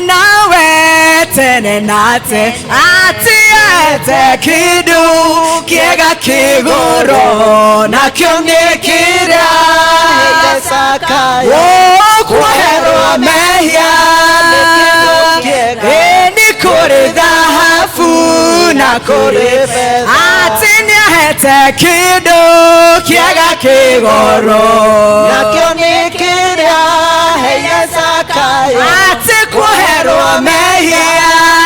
Nawe tene na te atiete kindu kiega kigoro nakio nĩ kĩrĩa kuoherwo mehia. Ĩ nĩ kũrĩ thahabu na kũrĩ betha, atĩ nĩahete kĩndũ kĩega kĩgoro nakĩo nĩ kĩrĩa heire Zakayo, atĩ kuoherwo mehia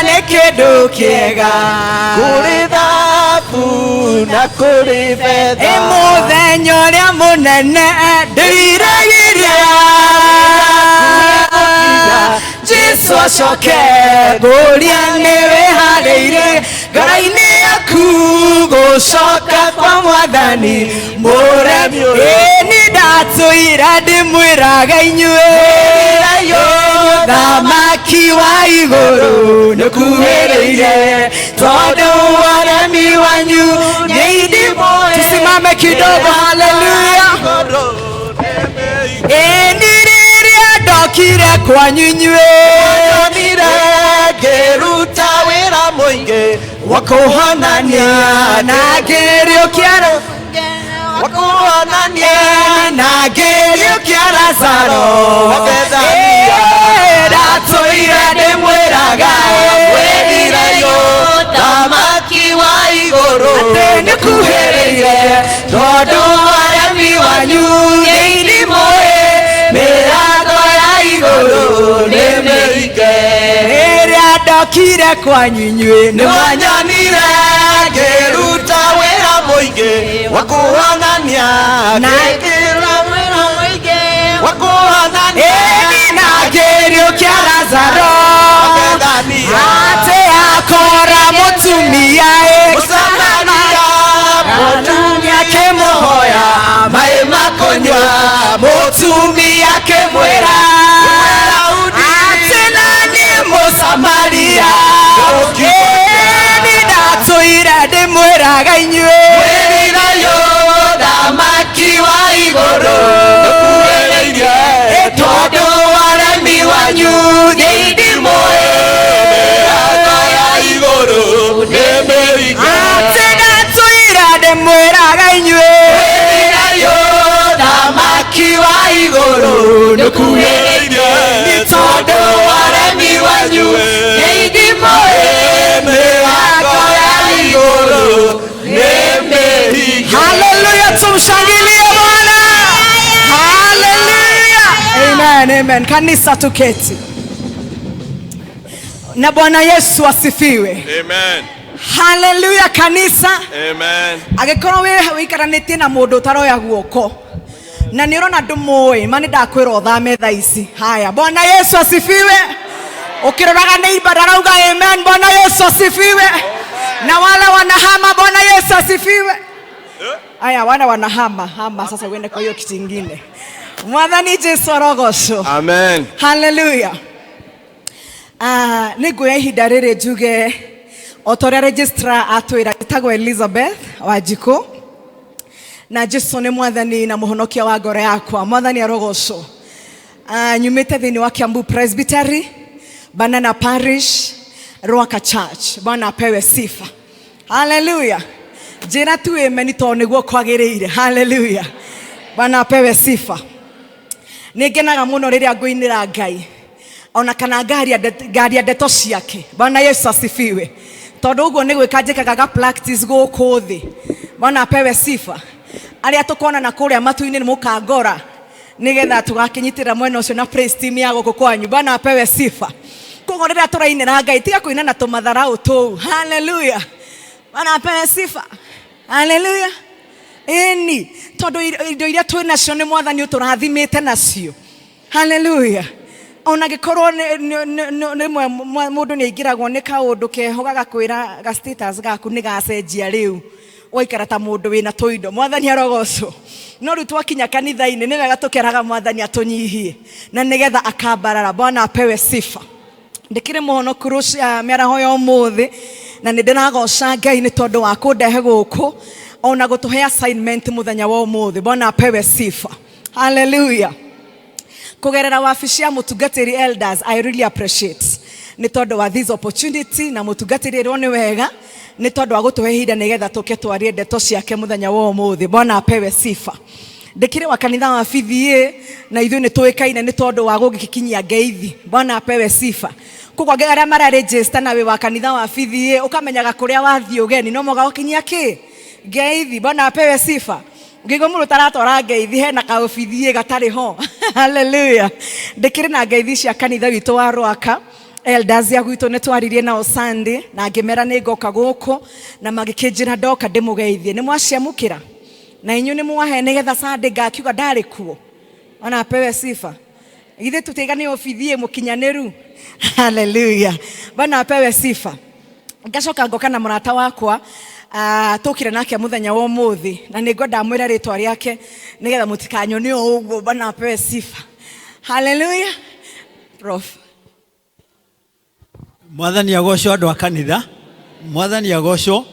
nĩ kĩndũ kĩega, kũrĩ thahabu na kũrĩ betha. Ĩ mũthenya ũrĩa mũnene ndĩriragĩria Jesu acoke, ngũria nĩ wĩharĩirie ngoro-inĩ yaku gũcoka kwa mwathani mũremi? Ĩ nĩ ndatũira ndĩmwĩraga inyuĩ, thamaki wa igũrũ nĩkuhĩrĩire, tondũ waremi wanyu nĩ indimũ. Tusimame kidogo, haleluya. Ĩ nĩ rĩrĩa ndokire kwanyu inyuĩ, Nyonire ngĩruta wĩra mũingĩ wa kũhonania na ngĩriũkia, wa kũhonania na ngĩriũkia Lazaro. Wa Bethania. Ĩ, ndatũire ndĩmwĩraga Wĩrirayo thamaki wa igũrũ atĩ nĩkuhĩrĩire, tondũ waremi wanyu nĩ irimũ, mĩrango ya igũrũ nĩ mĩhinge. Rĩrĩa ndokire kwanyu inyuĩ nĩ Nĩwanyonire ngĩruta wĩra mũingĩ wa kũhonania ngĩkĩra wĩra mũingĩ wa kũhonania Ĩni na ngĩriũkia Lazaro, Bethania. Atĩ akora mũtumia ĩ Mũsamaria, mũtumia akĩmũhoya maĩ makũnyua, mũtumia akĩmwĩra atĩ na niĩ Mũsamaria. Ĩni ndatũire ndĩmwĩraga inyuĩ, Wĩrirayo thamaki wa igũrũ nĩkuhĩrĩirie, tondũ waremi wanyu nĩ indimũ, mĩrango ya igũrũ nĩ mĩhinge. Atĩ ndatũire ndĩmwĩraga inyuĩ, Wĩrirayo thamaki wa igũrũ nĩkuhĩrĩirie, nĩ tondũ waremi wanyu nĩ indimũ, mĩrango ya igũrũ nĩ mĩhinge. Haleluya, tumshangilie Bwana. Haleluya. Amen, amen. Kanisa tuketi. Na Bwana Yesu asifiwe. Amen. Haleluya kanisa. Amen. Angĩkorwo wĩ wĩikaranĩtie na mũndũ ũtaroya guoko na nĩ ũrona ndũmũĩ, ma nĩ ndakwĩra ũthame thaa ici. Haya, Bwana Yesu asifiwe. Ũkĩroraga neighbor ndarauga amen. Bwana Yesu asifiwe. Na wale wanahama, Bwana Yesu asifiwe. Aya, wana wanahama hama sasa, uende kwa hiyo kiti ingine. Mwathani Jesu arogocwo. Amen. Haleluya. Nĩ nguoya ihinda rĩrĩ njuge o ta ũrĩa registrar atwĩra, ĩtagwo Elizabeth Wanjikũ na Jesu nĩ mwathani na mũhonokia wa ngoro yakwa. Mwathani arogocwo. Nyumĩte thĩinĩ wa Kiambu Presbytery, Banana Parish, Rwaka Church. Bwana apewe sifa. Haleluya. Njĩra tu amen tondũ nĩguo kwagĩrĩire. Haleluya. Bwana apewe sifa. Nĩ ngenaga mũno rĩrĩa ngũinĩra Ngai ona kana ngaria ndeto ciake. Bwana Yesu asifiwe. Tondũ ũguo nĩ gwĩka njĩkaga ga practice gũkũ thĩ. Bwana apewe sifa. Arĩa tũkonana kũrĩa matu-inĩ nĩ mũkangora nĩgetha tũgakĩnyitĩrĩra mwena ũcio na praise team ya gũkũ kwanyu. Bwana apewe sifa. Koguo rĩrĩa tũrainĩra Ngai, tiga kũina na tũmatharau tũu. Haleluya. Bwana apewe sifa. Haleluya. Ĩni tondũ indo iria twĩ nacio nĩ mwathani ũtũrathimĩte nacio. Haleluya. Ona gĩkorwo rĩmwe mũndũ nĩ aingĩragwo nĩ kaũndũ keho gagakwĩra ga status gaku nĩ gacenjia, rĩu waikara ta mũndũ wĩna tũindo. Mwathani arogocwo. No rĩu twakinya kanitha-inĩ nĩ wega tũkeraga mwathani atũnyihie na nĩgetha akambarara. Bwana apewe sifa. Ndĩkĩrĩ mũhonoku mĩaraho ya ũmũthĩ na nĩ ndĩragoca Ngai nĩ tondũ wa kũndehe gũkũ ona gũtũhe assignment mũthenya wa ũmũthĩ. Bwana apewe sifa. Haleluya. Kũgerera wabici ya mũtungatĩri elders, I really appreciate nĩ tondũ wa this opportunity, na mũtungatĩri ĩrwo nĩ wega nĩ tondũ wa gũtũhe ihinda nĩgetha tũke twarie ndeto ciake mũthenya wa ũmũthĩ. Bwana apewe sifa. Ndĩkĩrĩ wa kanitha wa PDA na ithuĩ nĩ tũĩkaine nĩ tondũ wa gũgĩkinyia ngeithi. Bwana apewe sifa. Koguo arĩa mararegister na wĩ wa kanitha wa PDA, ũkamenyaga kũrĩa wathiĩ ũgeni no moga gũkinyia kĩ ngeithi. Bwana apewe sifa. Ngĩigua mũndũ ũtaratwara ngeithi hena kaũ PDA gatarĩ ho. Haleluya. Ndĩkĩrĩ na ngeithi cia kanitha witũ wa Rwaka. Elders ya gwitũ nĩ twaririe nao Sunday na ngĩmera nĩ ngoka gũkũ, na magĩkĩnjĩra ndoka ndĩmũgeithie. Nĩ mwaciamũkĩra na inyuĩ nĩ mwahe nĩgetha Sunday ngakiuga ndarĩ kuo. Ona apewe sifa. Githĩ tũtiga nĩ obithie mũkinyanĩru. Haleluya. Bwana apewe sifa. Ngacoka ngoka na mũrata wakwa, tũkire nake mũthenya wa ũmũthĩ, na nĩ ngwenda mwĩre rĩtwa rĩake nĩgetha mũtikanyone o ũguo. Bwana apewe sifa. Haleluya. Prof. Mwathani agocwo. Andũ a kanitha, Mwathani agocwo.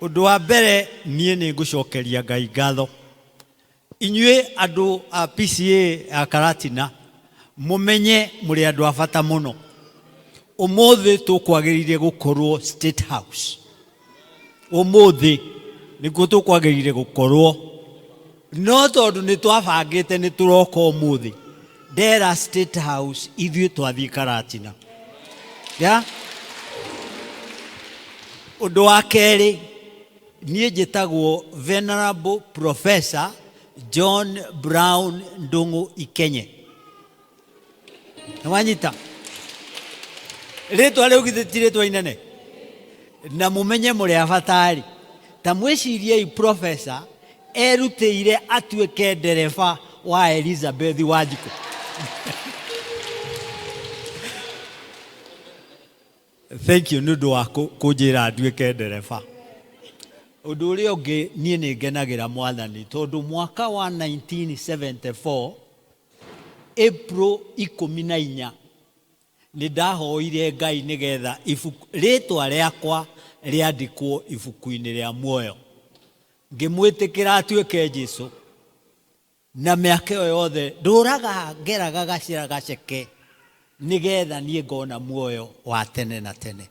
Ũndũ wa mbere, niĩ nĩ ngũcokeria Ngai ngatho. Inyuĩ andũ a PCA a Karatina, mũmenye mũrĩ andũ a bata mũno. Ũmũthĩ tũkwagĩrĩire gũkorwo State House, ũmũthĩ nĩkuo tũkwagĩrĩire gũkorwo, no tondũ nĩ twabangĩte nĩ tũroka ũmũthĩ, ndera State House ithuĩ twathiĩ Karatina ya. Ũndũ wa kerĩ, niĩ njĩtagwo Venerable Professor John Brown Ndung'u Ikenye. Nĩwanyita rĩtwa rĩu? Githĩ ti rĩtwa inene? Na mũmenye mũrĩ a bata-rĩ, ta mwĩciriei, professor erutĩire atuĩke ndereba wa Elizabeth Wanjikũ. Thank you nĩ ũndũ wa kũnjĩra nduĩke ndereba. Ũndũ ũrĩa ũngĩ, niĩ nĩ ngenagĩra Mwathani tondũ mwaka wa 1974 April 14 nĩ ndahoire Ngai nĩgetha ibuku rĩtwa rĩakwa rĩandĩkwo ibuku-inĩ rĩa muoyo. Ngĩmwĩtĩkĩra atuĩke Jesu, na mĩaka ĩyo yothe ndũraga ngeraga gacĩra gaceke nĩgetha niĩ ngona muoyo wa tene na tene,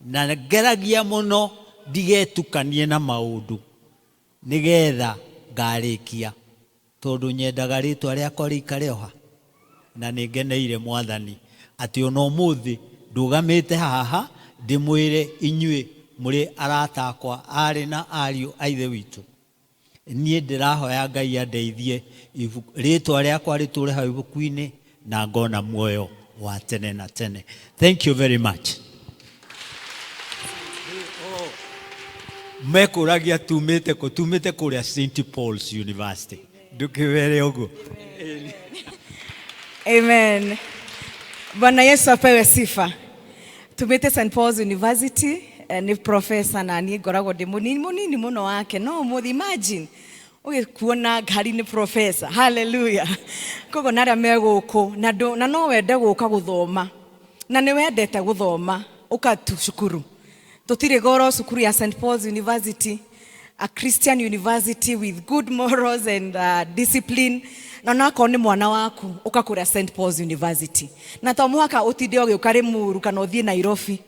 na ngeragia mũno ndigetukanie na maũndũ nĩgetha ngarĩkia, tondũ nyendaga rĩtwa rĩakwa rĩikare oha. Na nĩ ngeneire Mwathani atĩ ona ũmũthĩ ndũgamĩte haha ndĩmwĩre inyuĩ mũrĩ arata akwa, arĩ na ariũ a Ithe witũ. Niĩ ndĩrahoya Ngai andeithie rĩtwa rĩakwa rĩtũre hau ibuku-inĩ na ngona muoyo wa tene na tene. Thank you very much. Mekũragia tumĩte kũ? Tumĩte kũrĩa St Paul's University. Ndũkĩwere ũguo. Amen. Bwana Yesu apewe sifa. Tumite St. Paul's University, ni professor na niĩ ngoragwo ndĩ mũnini mũnini mũno wake, no ũmũthĩ imagine ũgĩkuona ngari nĩ professor. Hallelujah. Koguo na arĩa me gũkũ na na no wende gũka gũthoma na nĩ wendete gũthoma, ũka tu cukuru. Tũtirĩ goro cukuru ya St. Paul's University, a Christian university with good morals and discipline. Na onakorwo nĩ mwana waku, ũka kũrĩa St. Paul's University, na to mũhaka ũtinde ũgĩũka Rĩmuru kana ũthiĩ Nairobi.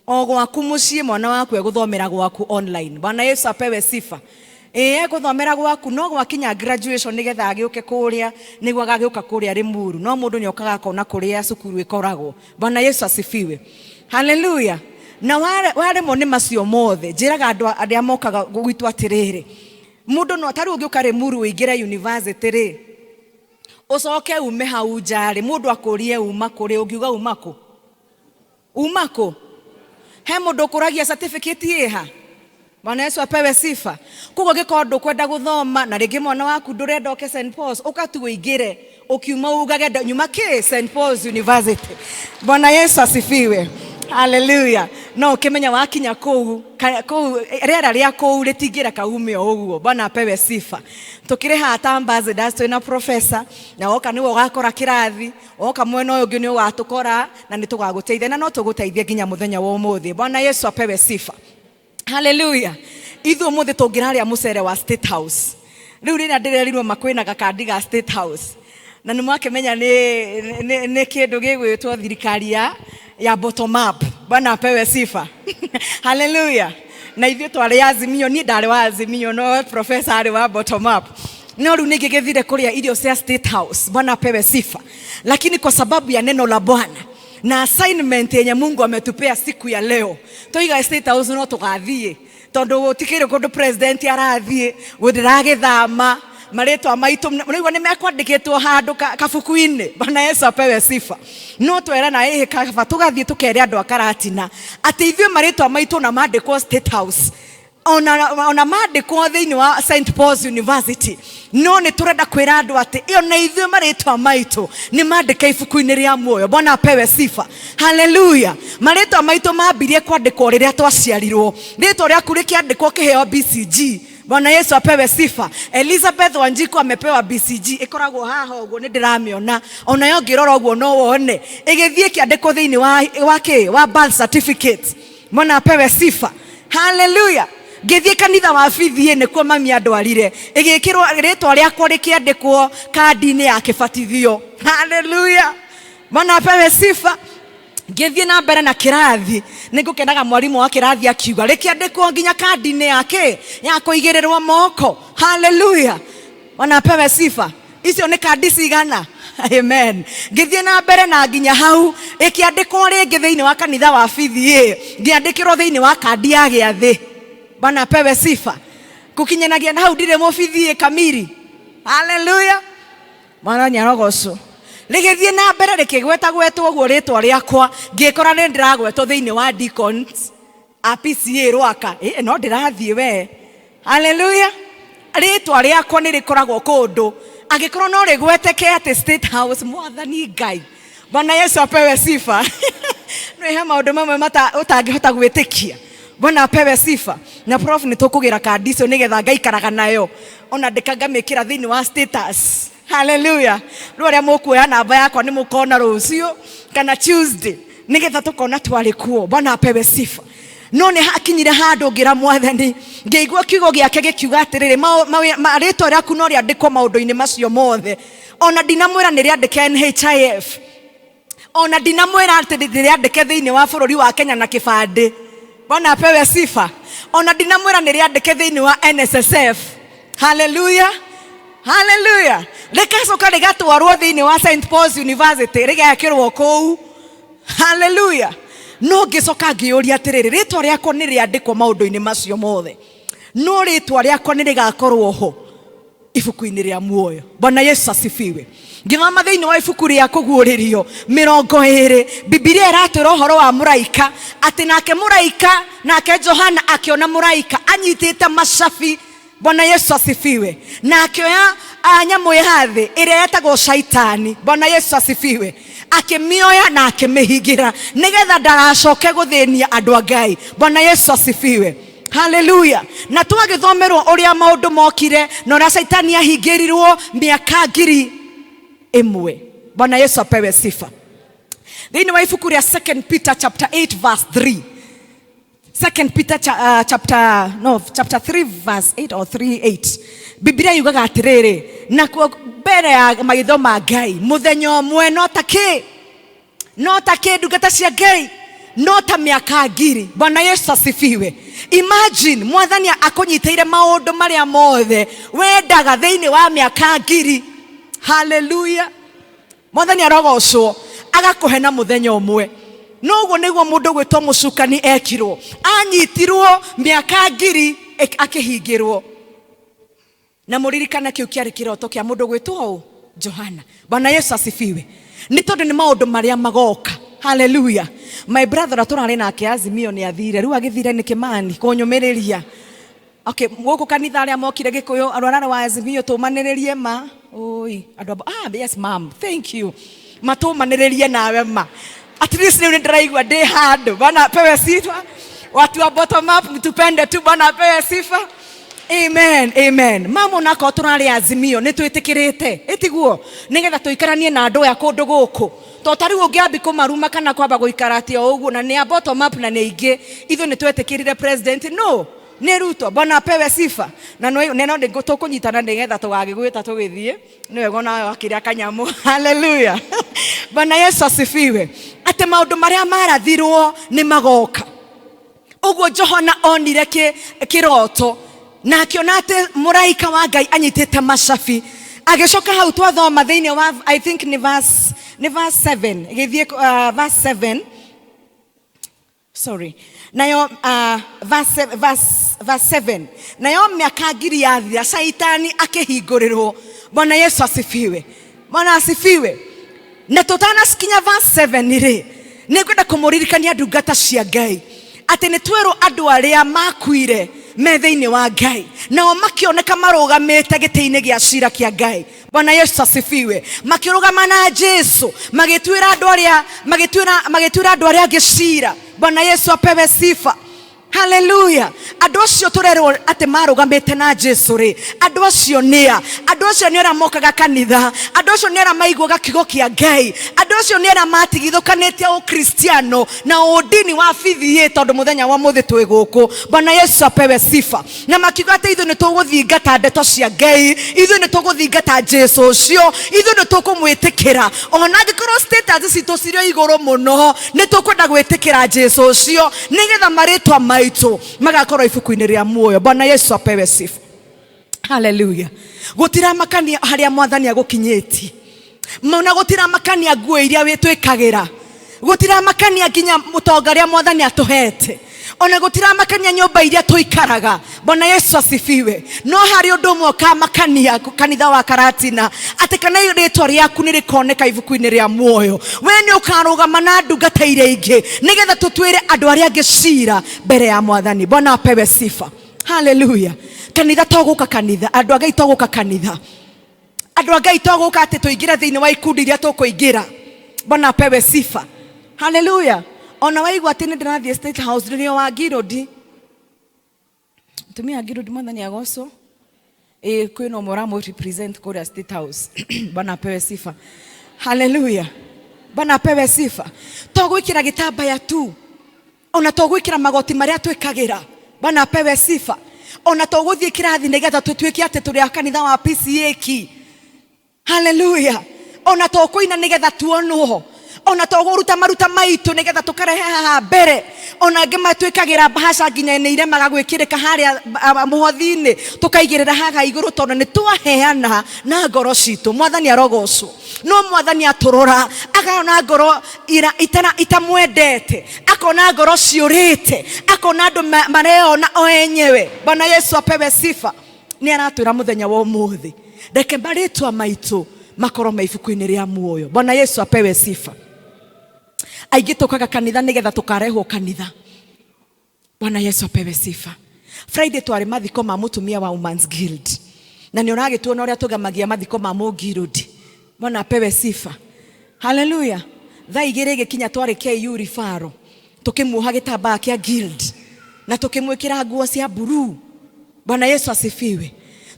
O gwaku mũciĩ mwana waku egũthomera gwaku online. Bwana Yesu apewe sifa. Ĩĩ, egũthomera gwaku, no gwakinya graduation nĩgetha agĩũke kũrĩa, nĩguo agagĩũka kũrĩa Rĩmuru. No mũndũ nĩ okaga akona kũrĩa cukuru ĩkoragwo. Bwana Yesu asifiwe. Haleluya. Na waremwo nĩ macio mothe, njĩraga andũ arĩa mokaga gwitũ atĩrĩrĩ, mũndũ no tarĩu ũngĩũka Rĩmuru ũingĩre university rĩ, ũcoke ume hau nja rĩ, mũndũ akũrie uma kũrĩ, ũngiuga uma kũ? Uma kũ? He mũndũ ũkũragia certificate ĩha? Bwana Yesu apewe sifa. Koguo ngĩkorwo ndũkwenda gũthoma na rĩngĩ mwana waku ndũrenda oke St Paul's, ũka tu ũingĩre, ũkiuma ugage nyuma kĩ St Paul's University. Bwana Yesu asifiwe. Haleluya. No ũkĩmenya wakinya kũu kũu rĩera rĩa kũu rĩtingĩreka ume o ũguo. Bwana apewe sifa. Tũkĩrĩ haha ta ambassadors twĩna professor, na woka nĩwe ũgakora kĩrathi, woka mwena ũyũ ũngĩ nĩ ũgatũkora na nĩ tũgagũteithia, na no tũgũteithie nginya mũthenya wa ũmũthĩ. Bwana Yesu apewe sifa. Haleluya. Ithuĩ ũmũthĩ tũngĩrarĩa mũcere wa State House. Rĩu rĩrĩa ndĩrerirwo makwĩna gakandi ga State House. Na nĩ mwakĩmenya nĩ kĩndũ gĩgwĩtwo thirikari ya bottom up. Bwana apewe sifa. Haleluya. Na ithuĩ twarĩ Azimio, niĩ ndarĩ wa Azimio, no professor arĩ wa bottom up. No rĩu nĩngĩgĩthire kũrĩa irio cia State House. Bwana apewe sifa. Lakini kwa sababu ya neno la Bwana na assignment yenye Mungu ametupea siku ya leo, toiga State House no tũgathiĩ, tondũ gũtikĩrĩ kũndũ president arathiĩ, gũtiragĩthama marĩtwa maitũ nĩguo nĩ mekwandĩkĩtwo handũ kabuku-inĩ. Bwana Yesu apewe sifa. No twerana ĩhĩ kaba tũgathiĩ tũkere andũ a Karatina atĩ ithuĩ marĩtwa maitũ na mandĩkwo State House, ona mandĩkwo thĩinĩ wa St Paul's University, no nĩ tũrenda kwĩra andũ atĩ ĩyo na ithuĩ marĩtwa maitũ nĩ mandĩke ibuku-inĩ rĩa muoyo. Bwana apewe sifa. Haleluya. Marĩtwa maitũ mambirie kwandĩkwo rĩrĩa twaciarirwo. Rĩtwa rĩaku rĩkĩandĩkwo kĩheo BCG. Bwana Yesu apewe sifa. Elizabeth Wanjiku amepewa BCG, ĩkoragwo haha ũguo, nĩ ndĩramĩona, onayo ngĩrora ũguo no wone ĩgĩthiĩ kĩandĩkwo thĩinĩ wa kĩ wa birth certificate. Bwana apewe sifa. Haleluya. Ngĩthiĩ kanitha wa BDA nĩkuo mami andwarire, ĩgĩkĩrwo rĩtwa rĩakwa rĩkĩandĩkwo kandi-inĩ ya kĩbatithio. Haleluya. Bwana apewe sifa. Ngĩthiĩ na mbere na kĩrathi, nĩngũkenaga mwarimũ wa kĩrathi akiuga rĩkĩandĩkwo nginya kandi-inĩ yake ya kũigĩrĩrwo moko. Haleluya. Bwana apewe sifa. Icio nĩ kandi cigana? Amen. Ngĩthiĩ na mbere na nginya hau ĩkĩandĩkwo rĩngĩ thĩinĩ wa kanitha wa BDA, ngĩandĩkĩrwo thĩinĩ wa kandi ya gĩathĩ. Bwana apewe sifa. Gũkinyanagia na hau ndirĩ mũbithie kamiri. Haleluya. Mwana nyarogocwo. Rĩgĩthiĩ na mbere rĩkĩgwetagwetwo ũguo rĩtwa rĩakwa, ngĩkora nĩ ndĩragwetwo thĩinĩ wa deacons a PCA Rwaka. No ndĩrathiĩ we. Haleluya. Rĩtwa rĩakwa nĩ rĩkoragwo kũndũ, angĩkorwo no rĩgweteke atĩ State House. Mwathani Ngai. Bwana Yesu apewe sifa. No he maũndũ mamwe ũtangĩhota gwĩtĩkia. Bwana apewe sifa. Na prof nĩ tũkũgĩra kandi icio nĩgetha ngaikaraga nayo, ona ndĩkangamĩkĩra thĩinĩ wa status. Haleluya. Rĩu arĩa mũkuoya namba yakwa nĩ mũkona rũciũ kana Tuesday, nĩgetha tũkona twarĩ kuo. Bwana apewe sifa. No nĩ hakinyire handũ ngĩra Mwathani, ngĩigua kiugo gĩake gĩkiuga atĩrĩrĩ, rĩtwa rĩaku no rĩandĩkwo maũndũ-inĩ macio mothe. Ona ndinamwĩra nĩ rĩandĩke NHIF, ona ndinamwĩra atĩ rĩandĩke thĩinĩ wa bũrũri wa Kenya na kĩbandĩ. Bwana apewe sifa. Ona ndinamwĩra nĩ rĩandĩke thĩinĩ wa NSSF. Haleluya. Haleluya. Rĩgacoka rĩgatwarwo thĩinĩ wa St Paul's University, rĩgekĩrwo kũu. Haleluya. No ngĩcoka ngĩũria atĩrĩrĩ, rĩtwa rĩakwa nĩ rĩandĩkwo maũndũ-inĩ macio mothe, no rĩtwa rĩakwa nĩ rĩgakorwo ho ibuku-inĩ rĩa muoyo? Bwana Yesu asifiwe. Ngĩthoma thĩinĩ wa ibuku rĩa Kũguũrĩrio 20, Bibilia ĩratwĩra ũhoro wa mũraika, atĩ nake mũraika, nake Johana akĩona mũraika anyitĩte macabi. Bwana Yesu asifiwe. Na akĩoya nyamũ ya thĩ ĩrĩa yetagwo Shaitani. Bwana Yesu asifiwe. Akĩmĩoya na akĩmĩhingĩra nĩgetha ndagacoke gũthĩnia andũ a Ngai. Bwana Yesu asifiwe. Haleluya. Na twagĩthomerwo ũrĩa maũndũ mokire na ũrĩa Shaitani ahingĩrirwo mĩaka 1000. Bwana Yesu apewe sifa. Thĩinĩ wa ibuku rĩa 2 Peter chapter 8 verse 3, 2 Peter chapter, no, chapter 3 verse 8 or 3 8, Biblia yugaga atĩrĩrĩ, nakuo mbere ya maitho ma Ngai mũthenya ũmwe no ta kĩ, no ta kĩ, ndungata cia Ngai, no ta mĩaka 1000. Bwana Yesu asifiwe. Imagine Mwathani akũnyitĩire maũndũ marĩa mothe wendaga thĩinĩ wa mĩaka 1000. Haleluya. Mwathani arogocwo. Agakũhe na mũthenya ũmwe. No ũguo nĩguo mũndũ gwĩtwo mũcukani ekirwo, anyitirwo mĩaka 1000 akĩhingĩrwo. Na mũririkane kĩu kĩarĩ kĩroto kĩa mũndũ gwĩtwo ũ? Johana. Bwana Yesu asifiwe. Nĩ tondũ nĩ maũndũ marĩa magoka. Haleluya. My brother tũrarĩ nake Azimio nĩ athire, rĩu agĩthire nĩ Kĩmani kũnyũmĩrĩria. Okay, gũkũ kanitha arĩa mokire Gĩkũyũ, andũ arĩa wa Azimio tũmanĩrĩrie ma. Oi, andũ yes ma'am, thank you. Matũmanĩrĩrie nawe ma. At least rĩu nĩ ndĩraigua ndĩ handũ. Bwana apewe sifa. Watu wa bottom up mtupende tu. Bwana apewe sifa. Amen, amen. Mama onakorwo tũrarĩ Azimio nĩ twĩtĩkĩrĩte, ĩtiguo, nĩgetha tũikaranie na andũ aya kũndũ gũkũ, to ta rĩu ũngĩambi kũmaruma kana kwamba gũikara atĩ o ũguo na nĩ a bottom up na nĩ aingĩ, ithuĩ nĩ twetĩkĩrire president no. Nĩ Ruto. Bwana apewe sifa. Na no neno nĩ tũkũnyitana nĩgetha tũgagĩgwĩta tũgĩthiĩ. Nĩ wega onawe wakĩrĩa kanyamũ. Haleluya. Bwana Yesu asifiwe. Atĩ maũndũ marĩa marathirwo nĩ magoka. Ũguo Johana onire kĩroto na akĩona atĩ mũraika wa Ngai anyitĩte macabi. Agĩcoka hau twathoma thĩinĩ wa, I think nĩ verse, nĩ verse 7, gĩthiĩ verse 7. Sorry. Nayo verse 7. Nayo mĩaka ngiri yathira, Shaitani akĩhingũrĩrwo. Bwana Yesu asifiwe. Bwana asifiwe. Na tũtanakinya verse 7 rĩ, nĩngwenda kũmũririkania ndungata cia Ngai atĩ nĩ twerwo andũ arĩa makuire me thĩinĩ wa Ngai, nao makĩoneka marũgamĩte gĩtĩ-inĩ gĩa cira kĩa Ngai. Bwana Yesu asifiwe. Makĩrũgama na Jesu, magĩtuĩra andũ arĩa, magĩtuĩra, magĩtuĩra andũ arĩa angĩ cira. Bwana Yesu apewe sifa. Haleluya. Andũ acio tũrerwo atĩ marũgamĩte na Jesu rĩ, andũ acio nĩa? Andũ acio nĩ arĩa mokaga kanitha, andũ acio nĩ arĩa maiguaga kiugo kĩa Ngai, andũ acio nĩ arĩa matigithũkanĩtie ũkristiano na ũndini wa BBA, tondũ mũthenya wa ũmũthĩ twĩ gũkũ. Bwana Yesu apewe sifa. Na makiuga atĩ ithuĩ nĩ tũgũthingata ndeto cia Ngai, ithuĩ nĩ tũgũthingata Jesu ũcio, ithuĩ nĩ tũkũmwĩtĩkĩra ona angĩkorwo status citũ cirĩ igũrũ mũno, nĩ tũkwenda gwĩtĩkĩra Jesu ũcio nĩgetha marĩtwa maitũ magakorwo ibuku-inĩ rĩa muoyo. Bwana Yesu apewe sifa. Haleluya. Gũtiramakania harĩa mwathani agũkinyĩtie, na gũtiramakania nguo iria wĩtwĩkagĩra, gũtiramakania nginya mũtonga ũrĩa mwathani atũhete, ona gũtiramakania nyũmba iria tũikaraga. Bwana Yesu asifiwe. No harĩ ũndũ ũmwe ũkamakania kanitha wa Karatina, atĩ kana rĩtwa rĩaku nĩ rĩkoneka ibuku-inĩ rĩa muoyo. We nĩ ũkarũgama na ndungata iria ingĩ nĩgetha tũtuĩre andũ arĩa angĩ cira mbere ya mwathani. Bwana apewe sifa. Haleluya. Kanitha to gũka kanitha, andũ a Ngai to gũka kanitha, andũ a Ngai to gũka atĩ tũingĩre thĩinĩ wa ikundi iria tũkũingĩra. Bwana apewe sifa. Haleluya. Ona waigua atĩ nĩ ndĩrathiĩ State House rĩrĩa wa Ngirũndi, mũtumia wa Ngirũndi, mwathani agocwo. Ĩ kwĩna ũmwe ũramũ represent kũrĩa State House. Bwana apewe sifa. Haleluya. Bwana apewe sifa. To gwĩkĩra gĩtambaya tu, ona to gwĩkĩra magoti marĩa twĩkagĩra. Bwana apewe sifa. Ona to gũthiĩ kĩrathi nĩgetha tũtuĩke atĩ tũrĩ a kanitha wa PCA ki. Haleluya. Ona to kũina nĩgetha tuonwo, ona to kũruta maruta maitũ nĩgetha tũkarehe haha mbere. Ona angĩ matwĩkagĩra mbahaca nginya nĩ iremaga gwĩkĩrĩka harĩa mũhothi-inĩ, tũkaigĩrĩra haha igũrũ tondũ nĩ twaheana na ngoro citũ. Mwathani arogocwo. No mwathani atũrora akona ngoro itamwendete, akona ngoro ciũrĩte, akona andũ mareyona o enyewe. Bwana Yesu apewe sifa. Nĩ aratwĩra mũthenya wa ũmũthĩ, reke marĩtwa maitũ makorwo me ibuku-inĩ rĩa muoyo. Bwana Yesu apewe sifa. Aingĩ tũkaga kanitha nĩgetha tũkarehwo kanitha. Bwana Yesu apewe sifa. Friday twarĩ mathiko ma mũtumia wa Women's Guild, na nĩ ũragĩtuona ũrĩa tũgemagia mathiko ma Mũngirũndi. Bwana apewe sifa. Haleluya. Thaa igĩrĩ ĩgĩkinya twarĩ KU Rifaro, tũkĩmuoha gĩtambaya kĩa Guild na tũkĩmwĩkĩra nguo cia blue. Bwana Yesu asifiwe.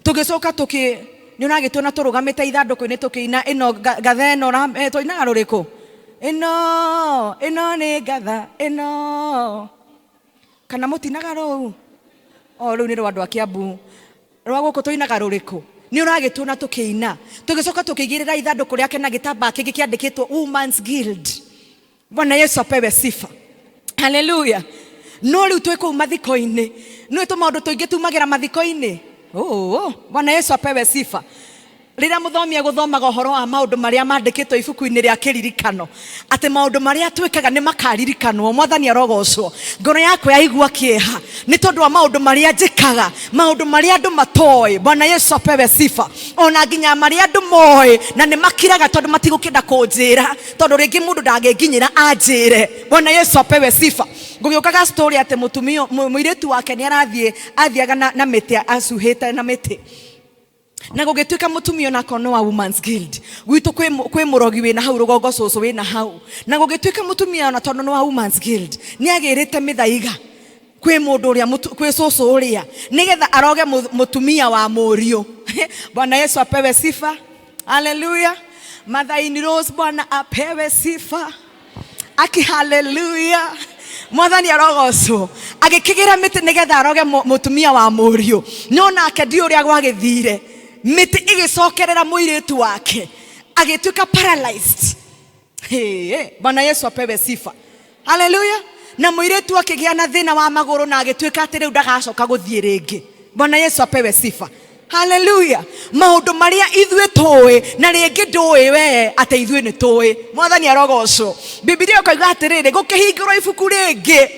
Tũgĩcoka tũkĩ nĩ ũragĩtuona tũrũgamĩte ithandũkũ-inĩ tũkĩina ĩno ngatha ĩno tũinaga rũrĩkũ? Ĩno, ĩno nĩ ngatha ĩno. Kana mũtinaga rũu? O rũu nĩ rwa andũ a Kiambu. Rwa gũkũ tũinaga rũrĩkũ? Nĩ ũragĩtuona tũkĩina. Tũgĩcoka tũkĩigĩrĩra ithandũkũ rĩake na gĩtambaya kĩngĩ kĩandĩkĩtwo Women's Guild. Bwana Yesu apewe sifa. Haleluya. No rĩu twĩ kũu mathiko-inĩ, nĩ tũmaũndũ tũingĩ tumagĩra mathiko-inĩ. Oh, Bwana Yesu apewe sifa. Rĩrĩa mũthomi egũthomaga ũhoro wa maũndũ marĩa mandĩkĩtwo ibuku-inĩ rĩa kĩririkano, atĩ maũndũ marĩa twĩkaga nĩ makaririkanwo. Mwathani arogocwo. Ngoro yakwa yaigua kĩeha nĩ tondũ wa maũndũ marĩa njĩkaga, maũndũ marĩa andũ matoĩ. Bwana Yesu apewe sifa. Ona nginya marĩa andũ moĩ na nĩ makiraga tondũ matigũkĩenda kũnjĩra, tondũ rĩngĩ mũndũ ndangĩnginyĩra anjĩre. Bwana Yesu apewe sifa. Ngũgĩũkaga story atĩ mũtumia, mũirĩtu wake nĩ arathiĩ, athiaga na mĩtĩ, acuhĩte na mĩtĩ. Na gũgĩtuĩka mũtumia onako nĩ wa Women's Guild. Gwitũ kwĩ mũrogi wĩna hau rũgongo cũcũ wĩna hau. Na gũgĩtuĩka mũtumia ona tondũ nĩ wa Women's Guild, nĩ agĩrĩte mĩthaiga kwĩ mũndũ ũrĩa kwĩ cũcũ ũrĩa, nĩgetha aroge mũtumia wa mũriũ. Bwana Yesu apewe sifa. Haleluya. Mother in Rose, Bwana apewe sifa. Aki haleluya. Mwathani arogocwo. Agĩkĩgĩra mĩtĩ nĩgetha aroge mũtumia wa mũriũ, no nake ndiũ ũrĩa gwagĩthire, mĩtĩ ĩgĩcokerera mũirĩtu wake, agĩtuĩka paralyzed. Hey, Bwana Yesu apewe sifa. Haleluya. Na mũirĩtu akĩgĩa na thĩna wa magũrũ na agĩtuĩka atĩ rĩu ndagacoka gũthiĩ rĩngĩ. Bwana Yesu apewe sifa. Haleluya. Maũndũ marĩa ithuĩ tũĩ na rĩngĩ ndũĩ wee atĩ ithuĩ nĩ tũĩ. Mwathani arogocwo. Bibilia ĩkoiga atĩrĩrĩ, gũkĩhingũrwo ibuku rĩngĩ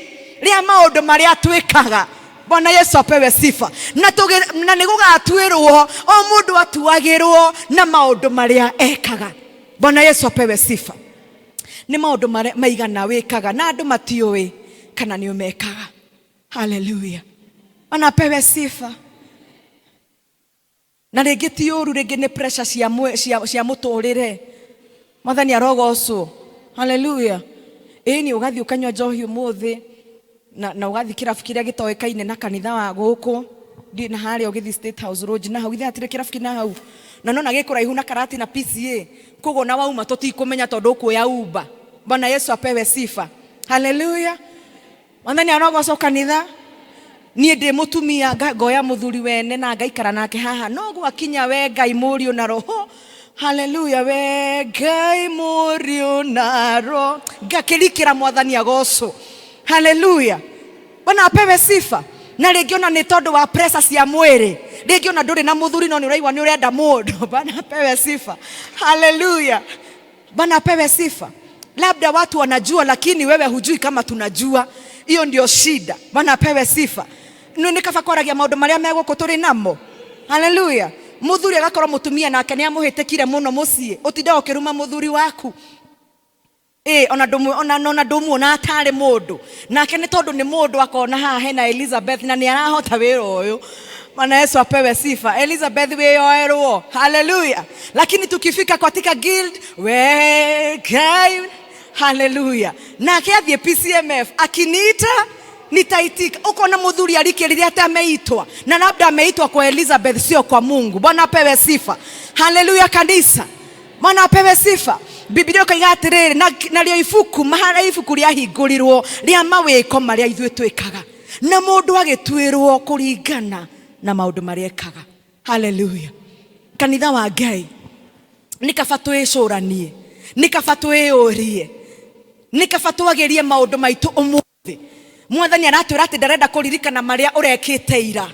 rĩa maũndũ marĩa twĩkaga. Bwana Yesu apewe sifa. Na na nĩ gũgatuĩrwo o mũndũ atuagĩrwo na maũndũ marĩa ekaga. Bwana Yesu apewe sifa. Nĩ maũndũ maigana wĩkaga na andũ matiũĩ kana nĩ ũmekaga. Haleluya. Bwana apewe sifa. Na rĩngĩ ti ũru, rĩngĩ nĩ pressure cia mũtũrĩre. Mwathani arogocwo. Haleluya. Ĩni ũgathiĩ ũkanyua njohi ũmũthĩ na ũgathiĩ kĩrabu kĩrĩa gĩtoĩkaine na kanitha wa gũkũ, ndiũĩ na harĩa ũgĩthiĩ State House Road na hau, githĩ hatirĩ kĩrabu kĩna hau? Na nona gĩ kũraihu na Karati na PCA, koguo na wauma tũtikũmenya tondũ ũkuoya Uber. Bwana Yesu apewe sifa. Haleluya. Mwathani arogocwo kanitha. Niĩ ndĩ mũtumia, ngoya mũthuri wene na ngaikara nake haha, no gwakinya we Ngai mũriũ na roho. Haleluya, we Ngai mũriũ na roho, ngakĩrikĩra Mwathani agocwo. Haleluya. Bwana apewe sifa. Na rĩngĩ ona nĩ tondũ wa pressure cia mwĩrĩ, rĩngĩ ona ndũrĩ na mũthuri no nĩ ũraigua nĩ ũrenda mũndũ. Bwana apewe sifa. Haleluya. Bwana apewe sifa. Labda watu wanajua lakini wewe hujui kama tunajua. Hiyo ndio shida. Bwana apewe sifa. Nĩ kaba kwaragia maũndũ marĩa me gũkũ tũrĩ namo. Haleluya. Mũthuri agakorwo mũtumia nake nĩ amũhĩtĩkire mũno mũciĩ, ũtindaga ũkĩruma mũthuri waku. Ona ndũmũ, ona, ona ndũmuona atarĩ mũndũ. Nake nĩ tondũ nĩ mũndũ akona haha hena Elizabeth na nĩ arahota wĩra ũyũ. Bwana Yesu apewe sifa. Elizabeth wĩyoerwo. Haleluya. Lakini tukifika katika guild, we Ngai. Haleluya. Nake athiĩ PCMF akiniita nitaitika. Ukona mũthuri arikĩrire atĩ ameitwa, na labda ameitwa kwa Elizabeth, sio kwa Mungu. Bwana apewe sifa. Haleluya kanisa. Bwana apewe sifa. Biblia ĩkoiga atĩrĩrĩ, narĩo ibuku, maharĩa ibuku rĩahingũrirwo rĩa mawĩko marĩa ithuĩ twĩkaga, na mũndũ agĩtuĩrwo kũringana na maũndũ marĩa ekaga. Haleluya. Kanitha wa Ngai, nĩ kaba twĩcũranie, nĩ kaba twĩyũrie, nĩ kaba twagĩrie maũndũ maitũ ũmũthĩ. Mwathani aratwĩra atĩ ndarenda kũririkana marĩa ũrekĩte ira,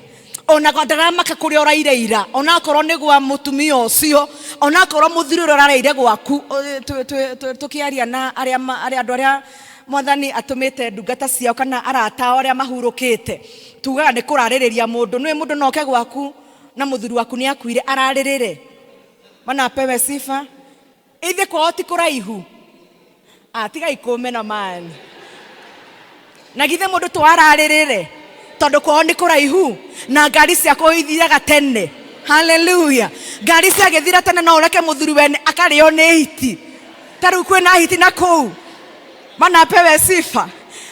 ona ndaramaka kũrĩa ũraire ira, ona akorwo nĩ gwa mũtumia ũcio, ona akorwo mũthuri ũrĩa ũrareire gwaku. Tũkĩaria na andũ arĩa Mwathani atũmĩte ndungata ciao kana arata ao arĩa mahurũkĩte, tugaga nĩ kũrarĩrĩria mũndũ. Nĩũĩ mũndũ no oke gwaku na mũthuri waku nĩ akuire ararĩrĩre. Bwana apewe sifa. Ithe kwao ti kũraihu. Tigai kũmena mani. Na githĩ mũndũ to ararĩrĩre tondũ kwao nĩ kũraihu na ngari ciakwa ithiraga tene. Haleluya. Ngari ciagĩthira tene no ũreke mũthuri wene akarĩo nĩ hiti. Ta rĩu kwĩna hiti na kũu. Bwana apewe sifa.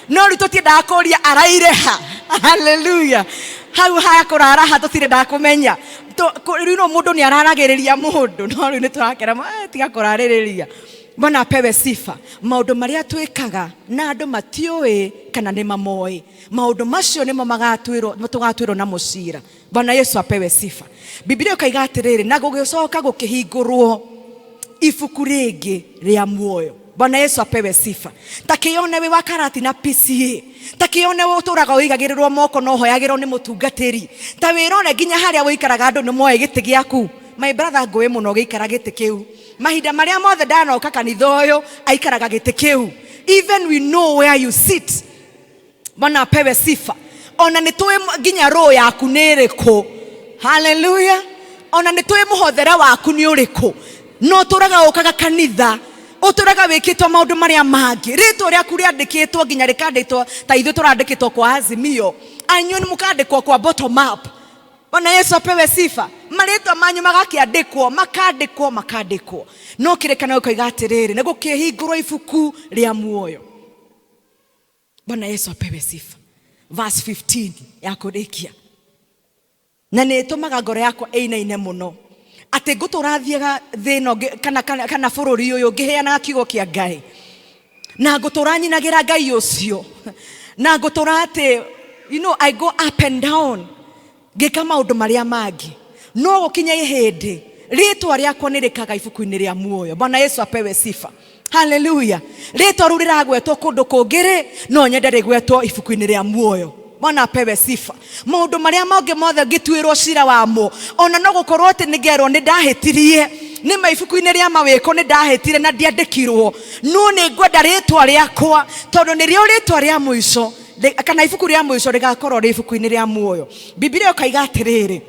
No rĩu tũtiendaga kũria araire ha. Haleluya. Hau haya kũrara ha tũtirĩ kũmenya. Rĩu no mũndũ nĩ araragĩrĩria mũndũ, no rĩu nĩ tũrakera, tiga kũrarĩrĩria. Bwana apewe sifa. Maũndũ marĩa twĩkaga na andũ matiũĩ kana nĩ mamoĩ, maũndũ macio nĩmo tũgatuĩrwo na mũcira. Bwana Yesu apewe sifa. Biblia ĩkoiga atĩrĩrĩ, na gũgĩcoka gũkĩhingũrwo ibuku rĩngĩ rĩa muoyo. Bwana Yesu apewe sifa. Ta kĩone wĩ wa Karati na PCA, ta kĩone ũtũraga ũigagĩrĩrwo moko na ũhoyagĩrwo nĩ mũtungatĩri, ta wĩrore nginya harĩa ũikaraga andũ nĩ moĩ gĩtĩ gĩaku. My brother ngũĩ mũno ũgĩikara gĩtĩ kĩu. Mahinda marĩa mothe ndanoka kanitha ũyũ aikaraga gĩtĩ kĩu. Even we know where you sit. Bwana apewe sifa. Ona nĩ tũĩ nginya roho yaku nĩ ĩrĩkũ. Haleluya. Ona nĩ tũĩ mũhothere waku nĩ ũrĩkũ. No ũtũraga ũkaga kanitha, ũtũraga wĩkĩtwo maũndũ marĩa mangĩ. Rĩtwa rĩaku rĩandĩkĩtwo nginya rĩkandĩkwo ta ithuĩ tũrandĩkĩtwo kwa Azimio, anyuĩ nĩ mũkandĩkwo kwa bottom up. Bwana Yesu apewe sifa. Marĩtwa manyu magakĩandĩkwo, makandĩkwo, makandĩkwo. No kĩrĩkanĩro gĩkoiga atĩrĩrĩ, nĩ gũkĩhingũrwo ibuku rĩa muoyo. Bwana Yesu apewe sifa. Verse 15 ya kũrĩkia. Na nĩ ĩtũmaga ngoro yakwa ĩinaine mũno atĩ ngũtũra thiaga thĩ ĩno kana bũrũri ũyũ ngĩheanaga kiugo kĩa Ngai. Na ngũtũra nyinagĩra Ngai ũcio, na ngũtũra atĩ I go up and down ngĩka maũndũ marĩa mangĩ, no gũkinya ihĩndĩ rĩtwa rĩakwa nĩ rĩkaga ibuku-inĩ rĩa muoyo. Bwana Yesu apewe sifa. Haleluya. Rĩtwa rĩu rĩragwetwo kũndũ kũngĩ rĩ, no nyende rĩgwetwo ibuku-inĩ rĩa muoyo. Bwana apewe sifa. Maũndũ marĩa mangĩ mothe ngĩtuĩrwo cira wamo, ona no gũkorwo atĩ nĩngerwo nĩ ndahĩtirie, nĩ ma ibuku-inĩ rĩa mawĩko nĩ ndahĩtire na ndiandĩkirwo, no nĩ ngwenda rĩtwa rĩakwa, tondũ nĩrĩo rĩtwa rĩa mũico, kana ibuku rĩa mũico rĩgakorwo rĩ ibuku-inĩ rĩa muoyo. Bibilia ĩkaiga atĩrĩrĩ,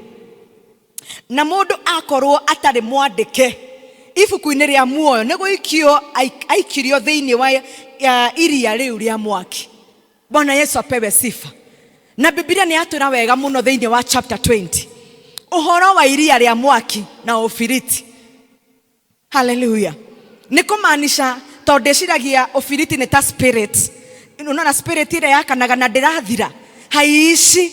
na mũndũ akorwo atarĩ mwandĩke ibuku-inĩ rĩa muoyo, nĩ gũikio aikirio thĩinĩ wa iria rĩu rĩa mwaki. Bwana Yesu apewe sifa. Na Bibilia nĩ yatwĩra wega mũno thĩinĩ wa chapter 20 ũhoro wa iria rĩa mwaki na ũbiriti. Haleluya. Nĩ kũmaanisha tondũ ndĩciragia ũbiriti nĩ ta spirit. Unaona spirit ile yakanaga na ndĩrathira, haiishi.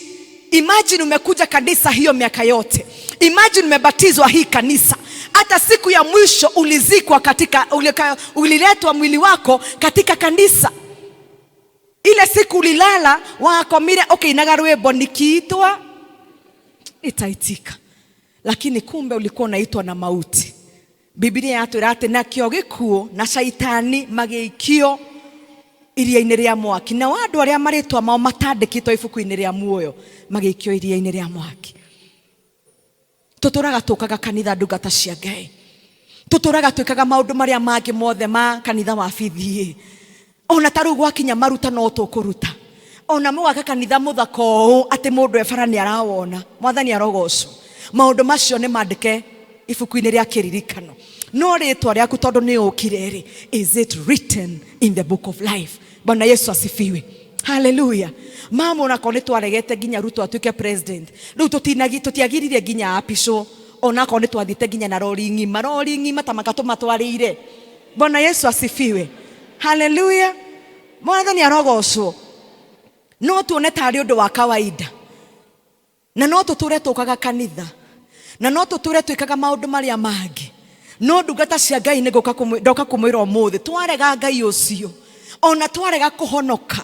Imagine umekuja kanisa hiyo miaka yote, imagine umebatizwa hii kanisa, hata siku ya mwisho ulizikwa katika, uliletwa mwili wako katika kanisa. Ile siku ulilala wakomire ũkĩinaga rwĩmbo nikiitwa itaitika, lakini kumbe ulikuwa unaitwa na mauti. Biblia yatwĩra atĩ nakĩo gĩkuũ na caitani magĩikio iria-inĩ rĩa mwaki, na andũ arĩa marĩtwa mao matandĩkĩtwo ibuku-inĩ rĩa muoyo magĩikio iria-inĩ rĩa mwaki. Tũtũraga tũkaga kanitha ndungata cia Ngai, tũtũraga twĩkaga maũndũ marĩa mangĩ mothe ma kanitha wa BDA. Ona ta rĩu gwakinya maruta no tũkũruta, ona mũgaka kanitha mũthaka ũũ atĩ mũndũ e bara nĩ arawona. Mwathani arogocwo. Maũndũ macio nĩ mandĩke ibuku-inĩ rĩa kĩririkano, no rĩtwa rĩaku tondũ nĩ ũkire rĩ, is it written in the book of life? Bwana Yesu asifiwe. Haleluya. Mama onakorwo nĩ twaregete nginya Ruto atuĩke president, rĩu tũtiagiririe nginya apicwo, onakorwo nĩ twathiĩte nginya na rori ng'ima, rori ng'ima ta makatũmatwarĩire. Bwana Yesu asifiwe. Haleluya. Mwathani arogocwo. No tuone tarĩ ũndũ wa kawaida, na no tũtũre tũkaga kanitha, na no tũtũre twĩkaga maũndũ marĩa mangĩ, no ndungata cia Ngai nĩ ngũka ndoka kũmwĩra ũmũthĩ, twarega Ngai ũcio, ona twarega kũhonoka,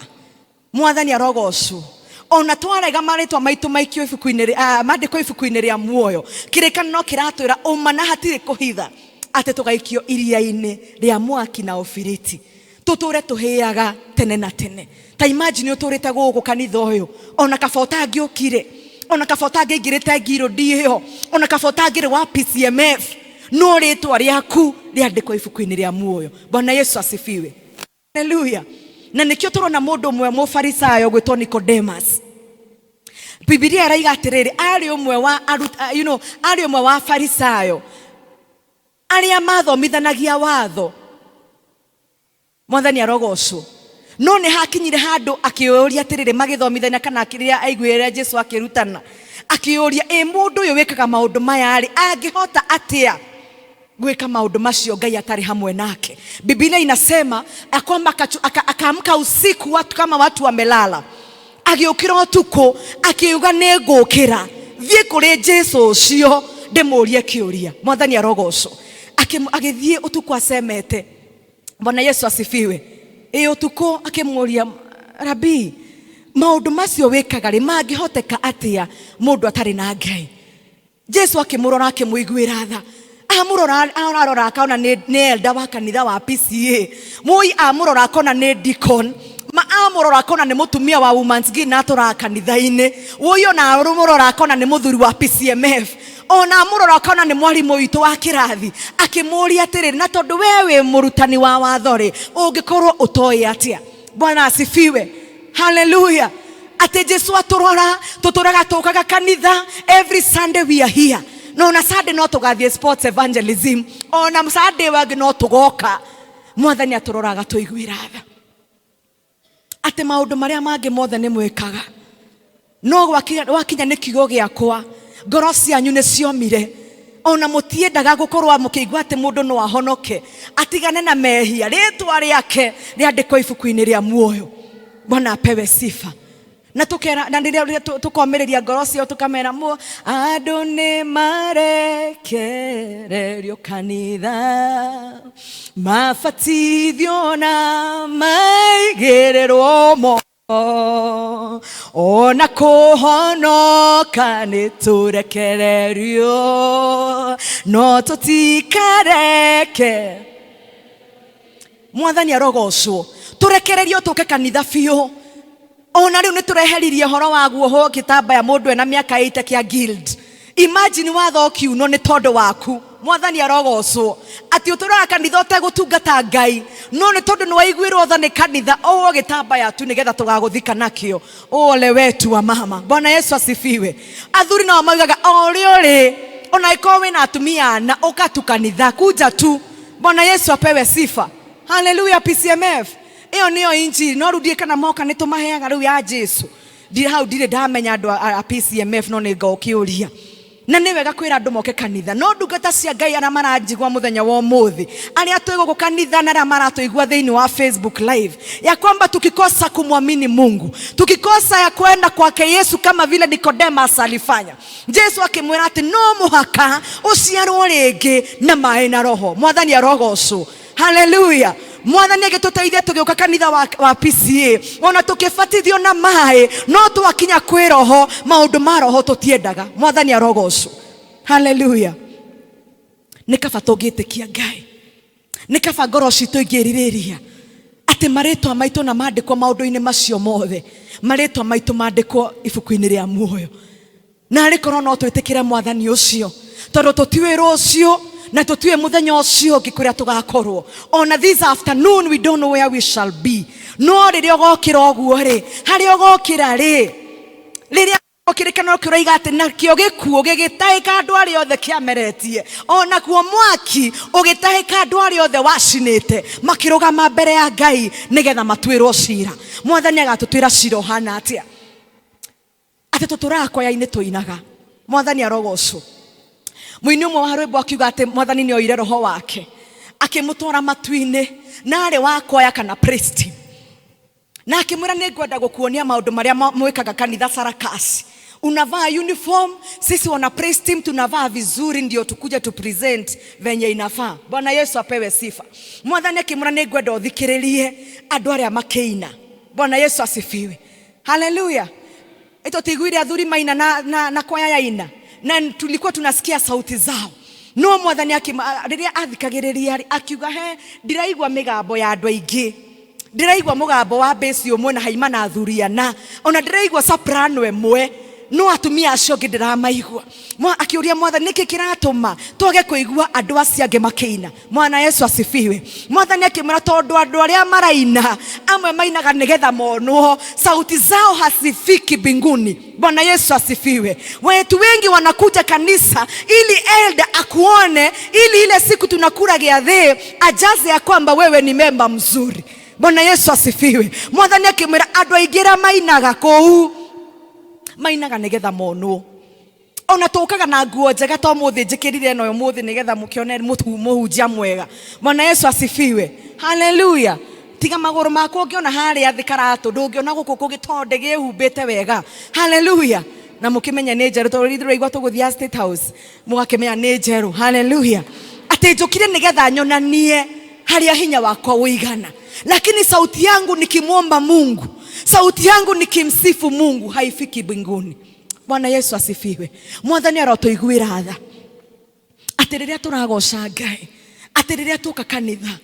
Mwathani arogocwo, ona twarega marĩtwa maitũ maikio ibuku-inĩ, mandĩkwo ibuku-inĩ rĩa muoyo, kĩrĩkanĩro kĩratwĩra ũma na hatirĩ kũhitha atĩ tũgaikio iria-inĩ rĩa mwaki na ũbiriti, tũtũre tũhĩaga tene na tene. Ta imagine ũtũrĩte gũkũ kanitha ũyũ, ona kaba ũtangĩũkire, ona kaba ũtangĩingĩrĩte ngirũndi ĩyo, ona kaba ũtangĩrĩ wa PCMF, no rĩtwa rĩaku rĩandĩkwo ibuku-inĩ rĩa muoyo. Bwana Yesu asifiwe. Haleluya. Na nĩkĩo tũrona mũndũ ũmwe mũfarisayo gwĩtwo Nicodemus. Bibilia ĩraiga atĩrĩrĩ, arĩ ũmwe wa arĩ ũmwe wa farisayo arĩa mathomithanagia watho. Mwathani arogocwo. No nĩ hakinyire handũ akĩũria atĩrĩrĩ, magĩthomithania kana akĩrĩa aiguĩre Jesu akĩrutana, akĩũria, ĩ mũndũ ũyũ wĩkaga maũndũ maya rĩ, angĩhota atĩa gwĩka maũndũ macio Ngai atarĩ hamwe nake? Biblia inasema ya kwamba akaamka usiku, watu kama watu wamelala, agĩũkĩra ũtukũ akiuga nĩ ngũkĩra thiĩ kũrĩ Jesu ũcio ndĩmũrie kĩũria. Mwathani arogocwo. Agĩthiĩ ũtukũ acemete. Bwana Yesu asifiwe. Ĩ ũtukũ akĩmũria, Rabii, maũndũ macio wĩkaga rĩ mangĩhoteka atĩa mũndũ atarĩ na Ngai? Jesu akĩmũrora akĩmũiguĩra tha. Amũrora ararora akona nĩ elder wa kanitha wa PCA. Mũi amũrora akona nĩ deacon. Ma amũrora akona nĩ mũtumia wa Women's Guild na atũraga kanitha-inĩ. Woi ona amũrora akona nĩ mũthuri wa PCMF. Ona amũrora akona nĩ mwarimũ witũ wa kĩrathi. Akĩmũria atĩrĩrĩ, na tondũ we wĩ mũrutani wa watho rĩ, ũngĩkorwo ũtoĩ atĩa? Bwana asifiwe. Haleluya. Atĩ Jesu atũrora, tũtũraga tũkaga kanitha every Sunday we are here. No na Sunday no tũgathiĩ sports evangelism, ona Sunday wangĩ no tũgoka. Mwathani atũroraga tũiguĩra tha atĩ maũndũ marĩa mangĩ mothe nĩ mwĩkaga, no gwakinya nĩ kiugo gĩakwa, ngoro cianyu nĩ ciomire. Ona mũtiendaga gũkorwo mũkĩigua atĩ mũndũ no ahonoke atigane na mehia, rĩtwa rĩake rĩandĩkwo ibuku-inĩ rĩa muoyo. Bwana apewe sifa. Na tukera na rĩrĩa tũkomĩrĩria ngoro ciao tũkamera mũ andũ nĩ marekererio kanitha mabatithio na maigĩrĩrwo moko ona kũhonoka nĩ tũrekererio no tũtikareke. Mwathani arogocwo. Tũrekererio tũke kanitha biũ. Ona rĩu nĩ tũreheririe ũhoro wa guohwo gĩtambaya mũndũ ena mĩaka 80 kĩa guild. Imagine watho kiuno nĩ tondũ waku. Mwathani arogocwo. Atĩ ũtũraga kanitha ũtegũtungata Ngai, no nĩ tondũ nĩ waiguĩrwo tha nĩ kanitha, ũũ gĩtambaya tu nĩgetha tũgagũthika nakĩo. Ole wetu wa mama. Bwana Yesu asifiwe. Athuri nao maugaga o ũrĩa ũrĩ, ona ĩkorwo wĩna atumia ana, ũka tu kanitha, kuja tu. Bwana Yesu apewe sifa. Haleluya PCMF. Ĩyo nĩyo injiri. No rĩu ndiĩ kana moka nĩ tũmaheaga rĩu ya Jesu. Ndirĩ hau, ndirĩ ndamenya andũ a PCMF, no nĩ ngokĩũria. Na nĩ wega kwĩra andũ moke kanitha. No ndungata cia Ngai arĩa maranjigua mũthenya wa ũmũthĩ, arĩa twĩ gũkũ kanitha na arĩa maratũigua thĩinĩ wa Facebook live, ya kwamba tukikosa kumwamini Mungu, tukikosa ya kwenda kwake Yesu kama vile Nicodemus alifanya, Jesu akĩmwĩra atĩ no mũhaka ũciarwo rĩngĩ na maĩ na Roho. Mwathani arogocwo. Haleluya. Mwathani agĩtũteithia tũgĩũka kanitha wa PCA, ona tũkĩbatithio na maĩ, no twakinya kwĩ Roho, maũndũ ma Roho tũtiendaga. Mwathani arogocwo. Haleluya. Nĩ kaba tũngĩtĩkia Ngai, nĩ kaba ngoro citũ ingĩrirĩria atĩ marĩtwa maitũ na mandĩkwo maũndũ-inĩ macio mothe, marĩtwa maitũ mandĩkwo ibuku-inĩ rĩa muoyo. Na arĩ korwo no twĩtĩkĩre Mwathani ũcio, tondũ tũtiũĩ rũciũ na tũtiũĩ mũthenya ũcio ũngĩ kũrĩa tũgakorwo. Ona this afternoon we don't know where we shall be. No rĩrĩa ũgokĩra ũguo rĩ, harĩa ũgokĩra rĩ, rĩrĩa kĩrĩkanĩro kĩroiga atĩ nakĩo gĩkuũ gĩgĩtahĩka andũ arĩa othe kĩameretie, onaguo mwaki ũgĩtahĩka andũ arĩa othe wacinĩte, makĩrũgama mbere ya Ngai nĩgetha matuĩrwo cira. Mwathani agatũtuĩra cira ũhana atĩa? Atĩ tũtũraga kwaya-inĩ tũinaga. Mwathani arogocwo. Mũini ũmwe wa rwĩmbo akiuga atĩ Mwathani nĩ oire roho wake akĩmũtwara matu-inĩ, na arĩ wa kwaya kana priest, na akĩmwĩra nĩ ngwenda gũkuonia maũndũ marĩa mwĩkaga kanitha sarakasi. Unavaa uniform, sisi wana praise team tunavaa vizuri ndio tukuje tu present venye inafaa. Bwana Yesu apewe sifa. Mwathani akĩmwĩra nĩ ngwenda ũthikĩrĩrie andũ arĩa makĩina. Bwana Yesu asifiwe. Haleluya. Ĩtũtiguire athuri maina na kwaya yaina, na tulikuwa tunasikia sauti zao. No Mwathani rĩrĩa athikagĩrĩria rĩ, akiuga he ndiraigua mĩgambo ya andũ aingĩ, ndiraigua mũgambo wa bass ũmwe na haima na athuri ana, ona ndiraigua soprano ĩmwe, no atumia acio angĩ ndĩramaigua. Akĩũria Mwathani nĩkĩ kĩratũma twage kũigua andũ acio angĩ makĩina. Mwana Yesu asifiwe. Mwathani akĩmwĩra tondũ andũ arĩa maraina amwe mainaga nĩgetha monwo, sauti zao hazifiki mbinguni. Bwana Yesu asifiwe. Wetu wengi wanakuja kanisa ili elder akuone, ili ile siku tunakula gĩathĩ ajaze ya kwamba wewe ni memba mzuri. Bwana Yesu asifiwe. Mwathani akĩmwĩra andũ aingĩ arĩa mainaga kũu mainaga nĩgetha monwo. Ona tũkaga na nguo njega to mũthĩ njĩkĩrire ĩno ũmũthĩ nĩgetha mũkĩone mũhunjia mwega. Bwana Yesu asifiwe. Haleluya. Tiga magũrũ makwa ũngĩona harĩa thĩ karatũ, ndũngĩona gũkũ kũngĩ tondũ ndĩgĩhumbĩte wega. Haleluya. Na mũkĩmenye nĩ njerũ, tondũ ithuĩ tũraigua tũgũthiĩ State House, mũgakĩmenya nĩ njerũ. Haleluya. Atĩ njũkire nĩgetha nyonanie harĩa hinya wakwa ũigana. Lakini sauti yangu nikimwomba Mungu, sauti yangu nikimsifu Mungu haifiki mbinguni. Bwana Yesu asifiwe. Mwathani arotũiguĩra tha. Atĩ rĩrĩa tũragoca Ngai, atĩ rĩrĩa tũka kanitha,